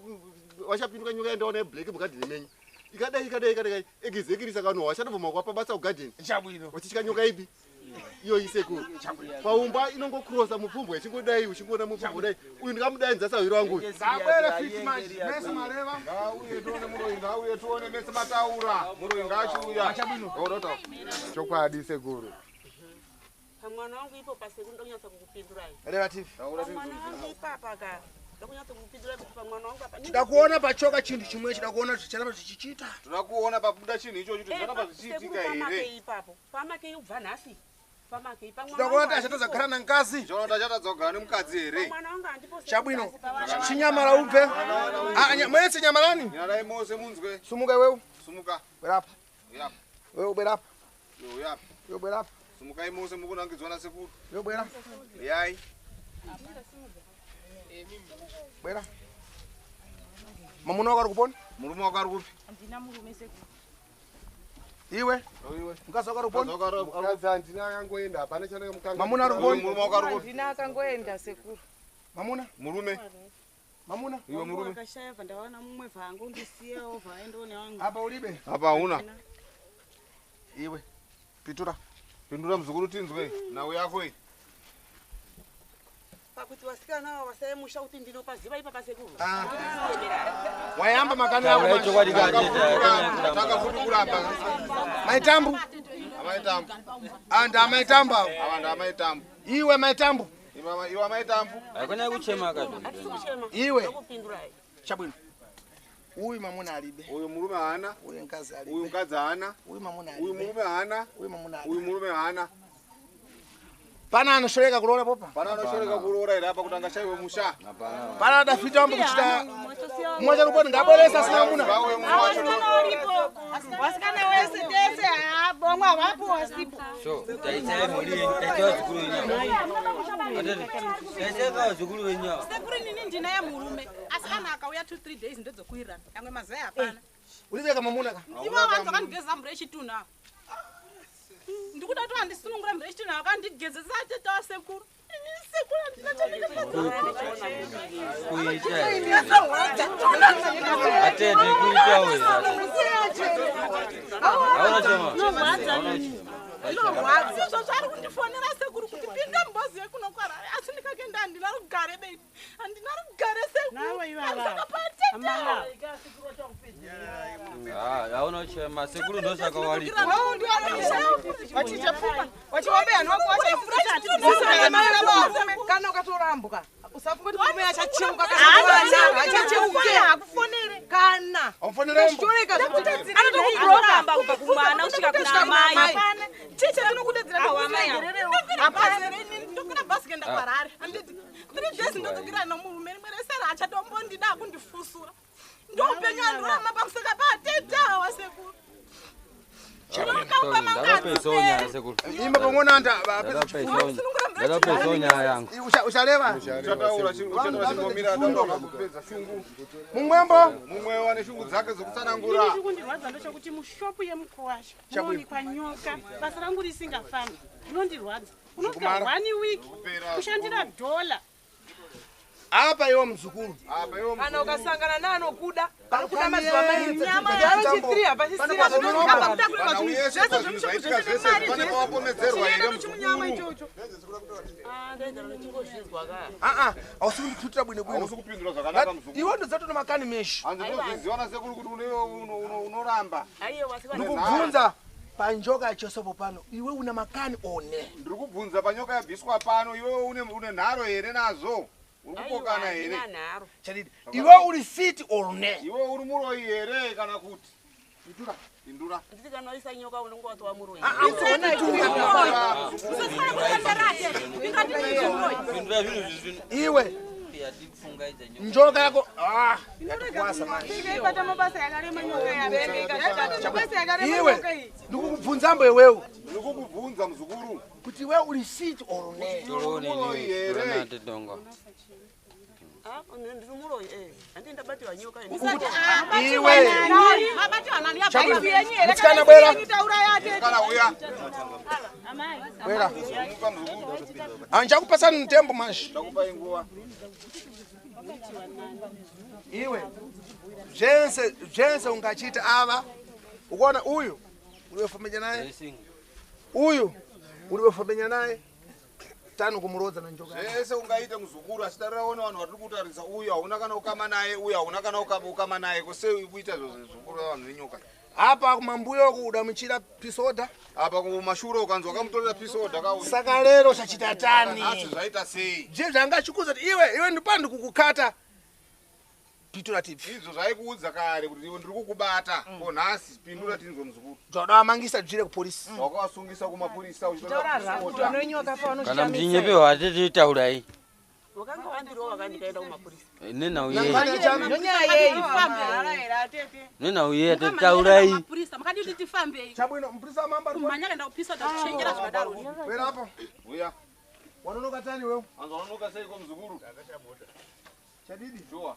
vachapinduka nyoka yandaona yeblack mugadheni menyu ikadai ikadai ikadai egizekirisa kano wachatobvuma kuwapa basa kugadheni Chabwino. vachitya nyoka ipi iyo isekuru paumba inongokrosa mupfumbwa ichingodai uchingoona mupfumbwa kudai uyu ndikamudainza sahwiro wangu uyu Ngabwere fiti manje. Mese mareva. Ngauye tione muroyi, ngauye tione mese mataura. Muroyi ngaachiuya. Achabwino. Odota. Chokwadi sekuru. Pamwana wangu ipo pasekuru ndokunyatsa kukupindurai. Relative. Pamwana wangu ipapa ka ndokunyatsa kukupindurai kuti pamwana wangu apa Chida kuona pachoka chinhu chimwe chida kuona zvicharamba zvichichita. Toda kuona pabuda chinhu ichocho kuti zvaramba zvichiitika Sekuru pamakei here. ipapo. Pamakei ubva nhasi. Pamakei pamwana Chida kuona wangu kuti achatadza kugara namukadzi. Chaona kuti achatadza kugara nemukadzi here. Pamwana wangu handipo sekuru Chabwino. asi pavana Chinyamara ubve. Ah, mwese nyamarani. Nyarai mose munzwe. Sumuka iwewe. Sumuka. Bwera apa. Uya apa. Wewe bwera apa. Iwe uya apa. Wewe bwera apa. Sumukai mose mukunangidzwa nasekuru. Wewe bwera. Uyai. Bwera. Mamuna wako ari kupona? Murume wako ari kupi? Handina murume sekuru. Iwe. Iwe. Mukadzi wako ari kupona? Mukadzi handina akangoenda hapana chandakamukanga. Mamuna ari kupona? Murume wako ari kupi? Handina akangoenda sekuru. Mamuna? Murume. Mamuna? Iwe murume. Akashaya bva ndawana mumwe bva angondisiyawo bva aendawo newangu. Apa ulibe? Apa hauna. Iwe. Pitura. Pindura muzukuru tinzwe. Nhau yako iyi. Pakuti vasikana ava vasayemusha kuti ndinopaziva ipapa sekuru. Wayamba makani ako Taura chokwadi Tanga futi kuramba. Maitambu. Amaitambu. Ah, ndamaitambu avo. Ava ndamaitambu. Iwe maitambu. Iwe amaitambu. Hakuna kuchema kato. Hatisi kuchema. Iwe. Ndokupindurai. Chabwino. Uyu mamuna alibe. Uyu murume haana. Uyu mukadzi alibe. Uyu mukadzi haana. Uyu mamuna alibe. Uyu murume haana. Uyu mamuna alibe. Uyu murume haana. Pana anoshoreka kuroora popa? Pana anoshoreka kuroora here apa kuti angashaiwe musha? Pana adafita wambo kuchita mumwe charuponi ngabolesa asina mamuna. Vasikana wese tese vamwe havapo wasipo. So, taisai mhuri yenyu, taisai vazukuru venyu ava. Taisai ka vazukuru venyu ava. Sekuru inini ndinaye murume asi kana akauya 2 3 days ndedzokuwirirana amwe mazai hapana. Ulibeka mamuna ka. Ivo vanhu vakandigezesa mvura yechitunhu ava. Ndikuda kuti vandisunungura mvura yechitunhu ava vakandigezesa atetawa sekuru. Inini sekuru handina Kuita. Atete kuita we. Hauna chema. Hauna chema. chandinozvo zvari kundifonera sekuru kuti pinda mubhozi yekuno kwarari asi ndikakenda handina rugare bei handina rugare sekuru patete Ah, hauna chema. Sekuru ndosaka walipo. Vachichapfuma vachiwabeya kana ukatorambwa usafunga kuti murume achacheuka kana achacheuke hakufonere kana Aufonere Anotokuramba kubva kumwana kusvika kuna amai. Chiche tinokudedzera Awa, amai ava. Hapana. ndikuenda kuHarare. Handiti 3 days ndodzokera nomurume rimwe rese raachatombondida akundifusura. Ndoupenyu handirarama pamusaka paatete awa sekuru. Imba pamwonanda. Ndakapedzawo nyaya yangu. Uchareva. Uchataura chimbomira kupedza shungu. Mumwembo. Mumwe wane shungu dzake dzokutsanangura. Ini chikundirwadza ndechekuti mushopu yemukuwasha munowanikwa nyoka, basa rangu risingafambi, rinondirwadza. Unosvika Zvikumara. 1 week kushandira dhola. Apa iwo muzukuru. Apa iwo Kana ukasangana naanokuda anokuda mazuva mairi Nyama mairi hapasisina. Pane pawapomedzerwa here muzukuru? Aa, hausi kundipindura bwino bwino. Hausi kupindura zvakanaka muzukuru. Iwe ndodza makani meshi. Hanzi ndozviziva nasekuru kuti unoramba. Ndikubvunza panjoka yachosopo pano, iwe una makani one. Ndiri kubvunza panyoka yabviswa pano, iwe une nharo here nazvo? Uri kupokana here? Chadidi. Iwe uri fit or ne? Iwe uri muroyi here kana kuti? Indura. Indura. Nditi kana waisa nyoka unenge watova muroyi. Iwe njoka yako ah yatikwasa manje. Ikaibata mabasa yakarema nyoka yacho. Iwe ndikukubvunza mbo iwewe. Ndiri kukubvunza muzukuru. Kuti iwe uri fit or ne? Muroyi here? Tidongo. Ndiri muroyi eh. Handiti ndabatiwa nyoka ini. Iwe. Mabatiwa nani? Mutsikana bwera. Mutsikana uya. Bwera. Andichakupasani mutembo manje. Ndakupai nguva. Iwe zvense zvense ungachiita ava ukuona uyu uri naye uyu uri naye tano kumurodza na njoka yake. Zvese ungaite muzukuru asi tariraone vanhu vatiri kutarisa uyu hauna kana ukama naye uyu hauna kana ukama naye kusei kuita zvozvikuru vanhu venyoka. Apa kumambuyo kuda muchira pisoda. Apa kumashure ukanzi wakamutorera pisoda ka. Saka lero chachita tani. Nhasi zvaita sei? Je zvanga chikuza kuti iwe iwe ndipandi kukukata. Pitura tipfi. Izvo zvaikuudza kare kuti iwe ndiri kukubata. Ko nhasi pindura tinzwe muzukuru. Zvoda wamangisa dzvire kupolisi. Wakavasungisa kumapurisa uchitora Taura zvako pisoda. unonyoka Kana muchinyepewa hatititaurai. Wakanga wandirova ndikaenda kumapurisa. Nenhau yei. Ndonyaya yei? Nenhau yei hatitaurai. Mapurisa makadi kuti tifambei. Chabwino mupurisa mamba. Kumhanya kaenda kupisa takuchengera zvakadaro. Bwera apo. Uya. Wanonoka tani wewe? Hanzi wanonoka seiko muzukuru? Chadidi. Sure.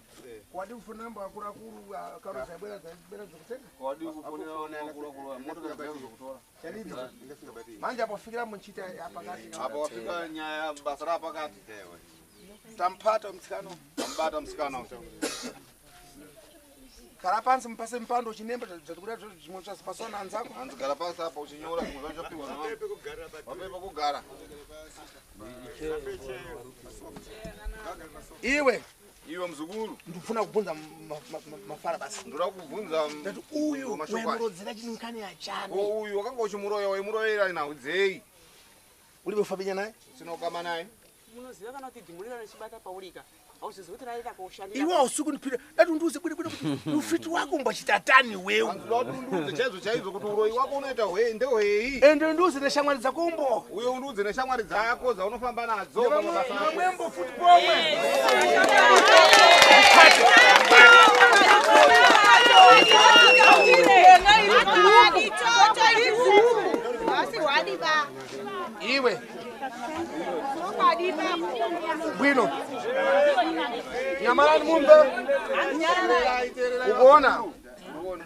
Wadi kufuna mbo akura kuru karo zaibwera zaibwera zokutenga. Wadi kufonera vakuru motokari dzako zokutora. Chadidi. Manje apo fikira muchita apakati. Apa wafika nyaya basa rapakati. Tampata mutsikana. Tambata musikana. Gara pansi mupase mupando uchinemba zvatikuda zvimwe zvazipasana anzako. Hanzi gara pasi apa uchinyora zvimwe zvacho zvapiwa navanhu. Vape pekugara. Iwe. Iwe muzukuru. Ndikufuna kubvunza mafara basi. Ndoda kubvunza ndati uyu mashoko aya. waimurodzera chinikani yachani. Ko uyu wakanga uchimuroya waimuroyera nhau dzei? Uri kufambenya naye? Usina ukama naye? Munoziva kana kuti dhimurira richibata paurika. Hauzizi kuti raita koshandira. Iwe hausi kundipira. Dati undiuze bwino bwino kuti ufiti wako umbochitatani wewe. Ndoda kuti undiudze chaizvo chaizvo kuti uroyi wako unoita hwei ndehwei. Ende undiuze neshamwari dzako umbo. Uye undiudze neshamwari dzako dzaunofamba nadzo pamabasa ako. Nevamwembo futi pomwe. Iwe. Bwino. Nyamarani mumbe. Ukuona?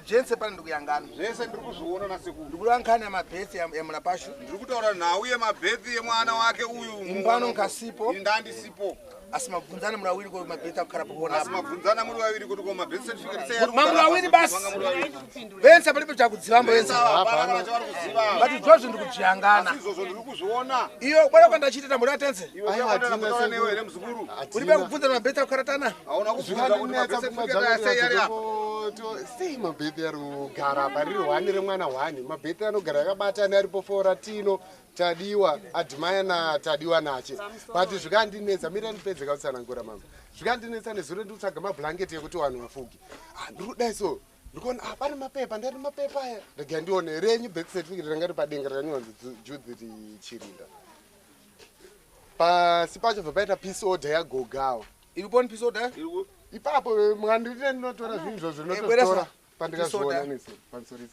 Jense pano ndikuyangana. Zvese ndiri kuzviona nasekuru. Ndikuda nkhani yamabhetsi yamulapashu. Ndiri kutaura nhau yemabhetsi yemwana wake uyu. Imbano nkasipo. Ndandisipo. Asi mabvunzana muri awiri ko mabhetsi akukara pakuona. Asi mabvunzana muri vaviri kuti ko mabhetsi certificate sei ari Mamuri kugara awiri pasi? basi. Manga muri vaviri. Vense palipo chakudziva mbo vense. Vense hapana kana chavari kuziva. But izvozvo ndikuzviyangana. Asi izvozvo ndiri kuzviona. Iyo kwada kwandachita tambura tense. Iwe uya kwandana kutaura newe here muzukuru? Uri be kubvunza mabhetsi akukaratana. Hauna kubvunza kuti mabhetsi certificate aya sei ari apa? Sei mabhetsi ari kugara apa riri hwani remwana hwani mabhetsi anogara akabatana aripo foratino Tadiwa Admire naTadiwa nache but zvikandinetsa mira ndipedze kautsanangura mama zvikandinetsa nezuro ndikutsvaga mablanketi ekuti vanhu vafuge. Ah, ndiri kudai so ndikuona ah, pane mapepa ndati mapepa aya rega ndione renyu birth certificate ranga riri padenga rakanyorwa nzi Judith Chirinda. Pasi pacho bva paita peace order yagogawa. Iripo ni peace order? Ipapo mukanditire ndinotora zvinhu izvozvo ndinototora pandikazviona nese pamusoro.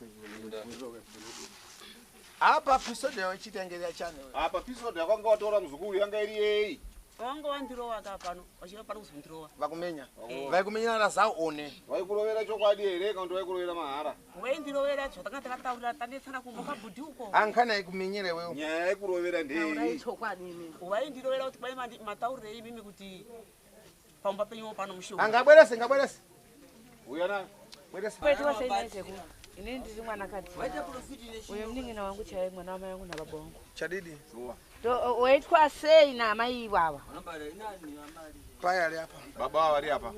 Apa peace order wachitengera chane. Apa peace order yakwanga watora muzukuru yanga iri yei? Wanga wandirowa ka pano, vachiva pano kuzondirowa. Vakumenya. Vaikumenyana zao one. Vaikurovera chokwadi here kana kuti vaikurovera mahara? Waindirovera zvatanga takataurira tanetsana kumba kwabhudhi uko. Ankhani aikumenyera iwewe. Nyaya yekurovera ndei? Waindirovera kuti kwai mataurirei imimi kuti pamba penyu pano mushonga. Angabwerese, ngabwerese. Uya nayo. Bwerese. Kuitwa sei naizeko? Inini ndiri mwanakadzi. Uyo munin'ina wangu chaiye, mwana wamai vangu nababa vangu. Chadidi. Waitwa sei namai ivava? Pai ari apa. Baba vari apa.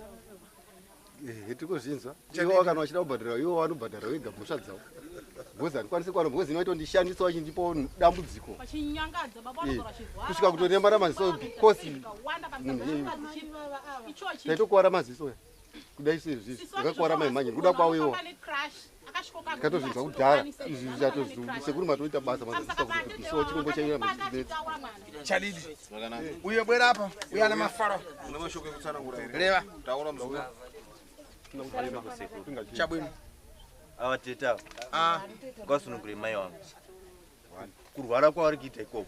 Tikuzvinzwa. Ivo kana vachida kubhadhara, ivo vanobhadhara vega mhosva dzavo. Because handikwanisi kuwana, because inoitondishandisa vachindipawo dambudziko. Vachinyangadza baba vanogara vachirwara. Kusvika kutoremara maziso because munhu iyeyu. Taitokuwara maziso kudai sezvizvi. Ndakakuwara mai manje kuda kwavo ivo. Tikatozvinzwa kudhara izvi zvichatozi sekuru matoita basa mazadzisa kuti bvisiwa chirombo chaiyo machinetsa. Chadidi. Uyo bwera apa. Uyo ana mafaro. Une mashoko ekutsanangura here? Reva. Taura muzukuru. Chabwino. Ava tete ava Ah. ngasunungure mai wangu kurwara kwavari kuita ikoko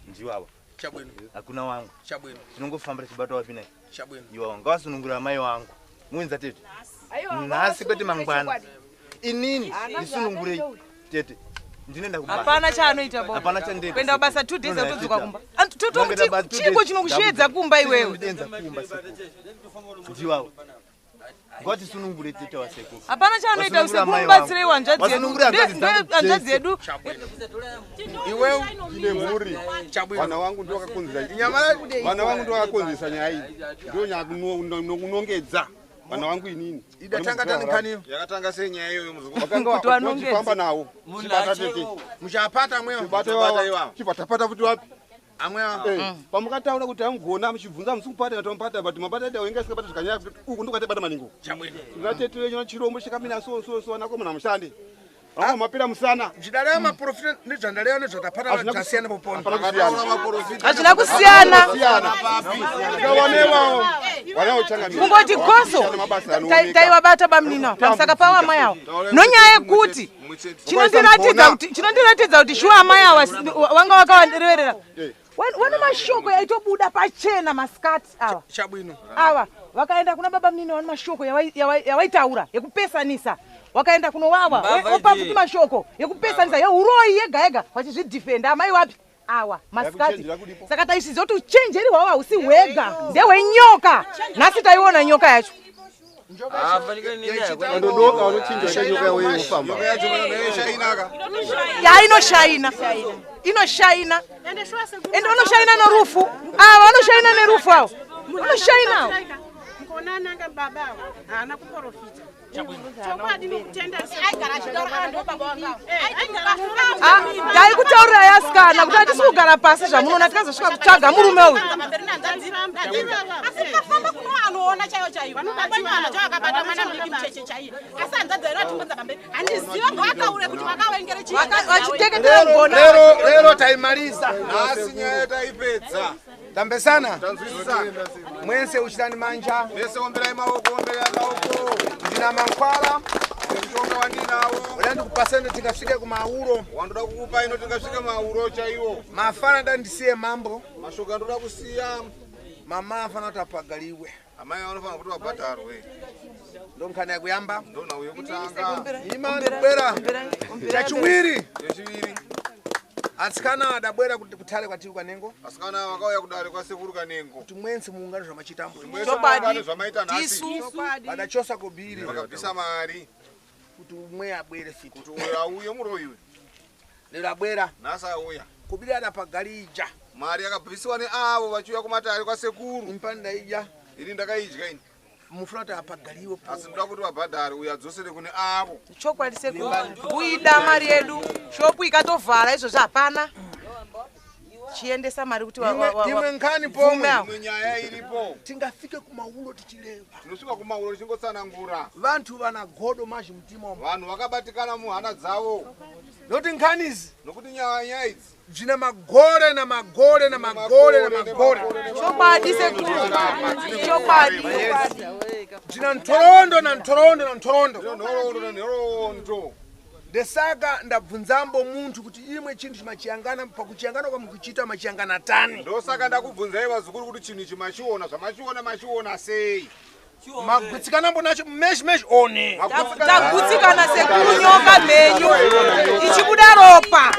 ndiwo ava. Chabwino. Hakuna wangu. Chabwino. Tinongofambira chibata wapi nai. Chabwino. Iwo wangu ngawasunungura mai wangu muenza tete. Aiwa, Nhasi kwete mangwana. chokwadi. Inini Haana ndisunungurei zvaanoita. tete, ndinoenda kubasa. Hapana chaanoita bo. Hapana chandoita. Kuenda kubasa 2 days Ndinoenda atodzoka tete. kumba. Totomuti Ndinoenda basa 2 chiko days. chinokusheedza kumba iwewe? Ndinoenda kumba sekuru. Ndiwo ngatisunungure tete wasekuru. Hapana chaanoita. Vasunungure Usiku amai mubatsirei vangu. hanzvadzi yedu. Vasunungure hanzvadzi dzangu Hanzvadzi dzese. yedu. Iwewe ndine mhuri. Vana vangu ndivo vakakonzera. Vana vangu ndivo vakakonzeresa nyaya iyi. Ndiyo nyaya kunongedza. Vana vangu inini. Idatanga tani kaniyo. Yakatanga sei nyaya iyoyo muzukuru? Vakanga vachifamba nawo. Chibata tete. Muchapata amwewa. Chibata Chibata iwawa. iwawa. Chibata futi wapi? Amwewa. Pamukataura kuti amugona muchibvunza musi kupata tompata, but mabata ita wenga sikabata zvikanyanya kuti uku ndokatibata maningo. Chabwino. Tinatete venyu chirombo chakamira so so so anakomana mushande. Vamwe mapera musana. Zvidalewa maprofita nezvandalewa nezvatapata Hazvina zvasiyana popona. Hapana kusiyana. Hazvina kusiyana. Tikawanewawo. Wanawo changamira. Kungoti goso taivabata bamunina pamusaka pavo amai avo nonyaya yekuti chinondiratidza kuti shuwa amai ava vanga vakavandireverera. Vane mashoko yaitobuda pachena masikati ava. Chabwino. Ava vakaenda kuna baba munini, vane mashoko yavaitaura yekupesanisa. Wakaenda kunowawa Mbavha opa idzi. futi mashoko yekupesanisa yeuroyi yega yega vachizvidhifenda amai wapi awa masikati. Yakuchenjera kudipo. Saka taisviziva kuti uchenjeri hwavo hausi hwega, ndehwenyoka. Nhasi taiona nyoka yacho. Vandodoka vanochinja nyoka yavo inofamba. Nyoka yacho inoshayinaka. Ya, inoshaina, inoshaina, ende unoshaina norufu. Ava vanoshaina nerufu, avo unoshaina avo. Mukonananga baba ava haana kuprofita chokwadi nokutenda. Aigara achitaura ando baba wangu. Ah, taikutaurirai asikana kuti hatisi kugara pasi zvamunoona tikazosvika kutsvaga murume uyu. Asi tikafamba kuno anoona chaiyo chaiyo vanobatsirana chaiyo akabata mwana mudiki mucheche chaiye, asi hanzvadzi aino atimbonza pamberi handiziva ngavataure kuti vakavengere chii. Vachiteketera ngona. Lero taimaliza. Nhasi nyaya taipedza. Tambesana. Tanzwisisa. Mwense uchitani manja. Mese omberai maoko, omberai maoko. Ndina mankwala. Nemushonga wandinawo. Uda ndikupasende tingasvike kumauro. Wandoda kukupa ino tingasvike mauro chaiwo. Mafana da ndisiye mambo. Mashoko andoda kusiya. Mama afana kuti apagaliwe. Amai vanofanira kuti vabhadharwe. Ndonkhani yakuyamba. Ndonhau yekutanga. Ima ndikubwera. Chachiwiri. Chechiviri. Atsikana adabwera kuti kutale kwatiri kwanengo. Asikana vakauya kudare kwasekuru Kanengo. Kuti mwense muungano zvamachitambo. Mwese muungano zvamaita nhasi. Vadachosa kobiri. Vakabvisa mari. Kuti umwe abwere fiti. Kuti uyo auye muroyiwe. Lero abwera. Nhasi auya. Kobiri adapagalija. Mari yakabvisiwa neavo vachiuya kumatare kwasekuru. Impani ndaidya. Ini ndakaidya ini. Mufuna kuti apagaliwe. Asi ndoda kuti vabhadhare uyo adzosere kune avo. Chokwadi sekuru, kuida mari yedu, shopu ikatovhara izvozvo hapana chiendesa mari kuti Imwe nkhani bvume pomwe. avo. Imwe nyaya iripo. Tingafike kumaulo tichileva. Tinosvika kumaulo tichingotsanangura. Vantu vana godo mazhi mutima umu. Vanhu vakabatikana muhana dzavo. Nokuti nkhani izi, nokuti nyaya idzi dzine magore namagore namagore namagore. Chokwadi sekuru, chokwadi. Dzina nthorondo na nthorondo na nthorondo. Nhoroondo na nhoroondo. Ndesaka ndabvunzambo munthu kuti imwe chinthu chimachiyangana pakuchiyangana kwamukuchita machiyangana tani. Ndosaka ndakubvunzai vazukuru kuti chinhu ichi machiona, zvamachiona machiona sei? Magutsikanambo nacho mesh mesh one. Tagutsikana sekuru, nyoka mhenyu ichibuda ropa.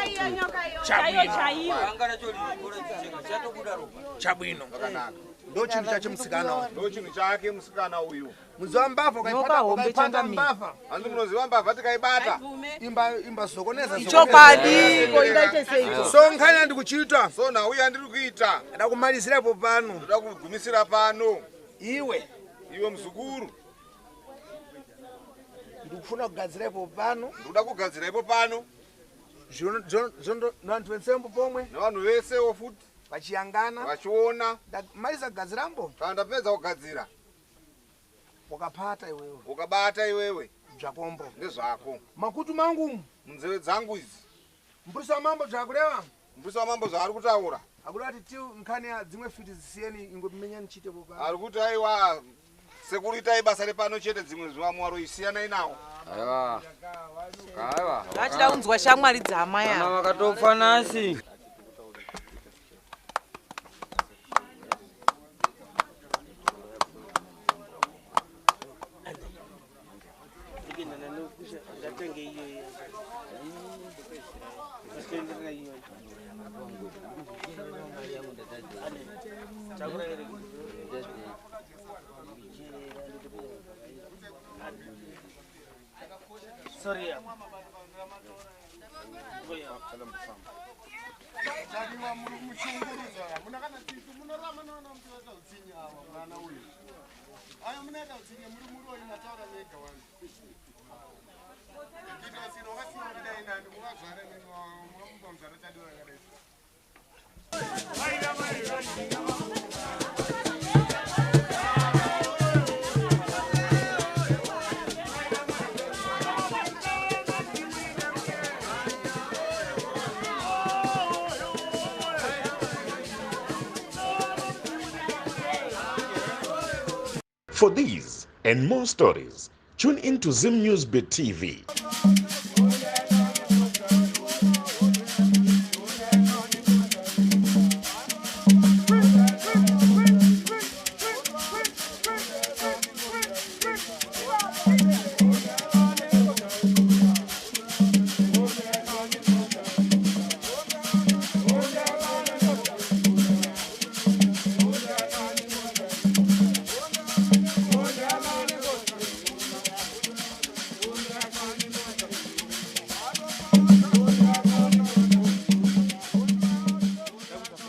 Chabwino, ndo chinhu chache musikana uyu. Ndo chinhu chake musikana uyu. Muziva mbavha Nyoka hombe ukaipata changamire. mbavha. Hanzi munoziva mbavha tikaibata. Imba imba zokoneza. Chokwadi, ko ingaite seiko? So nkhani andikuchita. So nhau yandiri kuita. Nda kumalizirapo pano. Ndoda kugumisira pano. Iwe. Iwe muzukuru. Ndikufuna kugadzirapo pano. Ndikuda kugadzira ipo pano. Vanhu vesembo pomwe. Nevanhu vesewo futi. Vachiyangana. Vachiona. Maliza kugadzirambo. Kana ndapedza kugadzira. Wakapata iwewe. Ukabata iwewe. Zvakombo. Ndezvako. Makutu mangu umu. Munzeve dzangu idzi. Mburusa wamambo zvakureva. Mburusa wamambo zvaari kutaura. Akuda kuti ti nkhani ya dzimwe fiti zisiyeni ingomenya nichitepo pano. Ari kuti aiwa sekuru itai basa repano chete, dzimwe zvivamwaro isiyanai nawo. Aiwa. Aiwa. Vachida kunzwa shamwari dzamai Kana ava. vakatopfa nasi. Sorry. For these and more stories, tune in to Zim News Bit TV.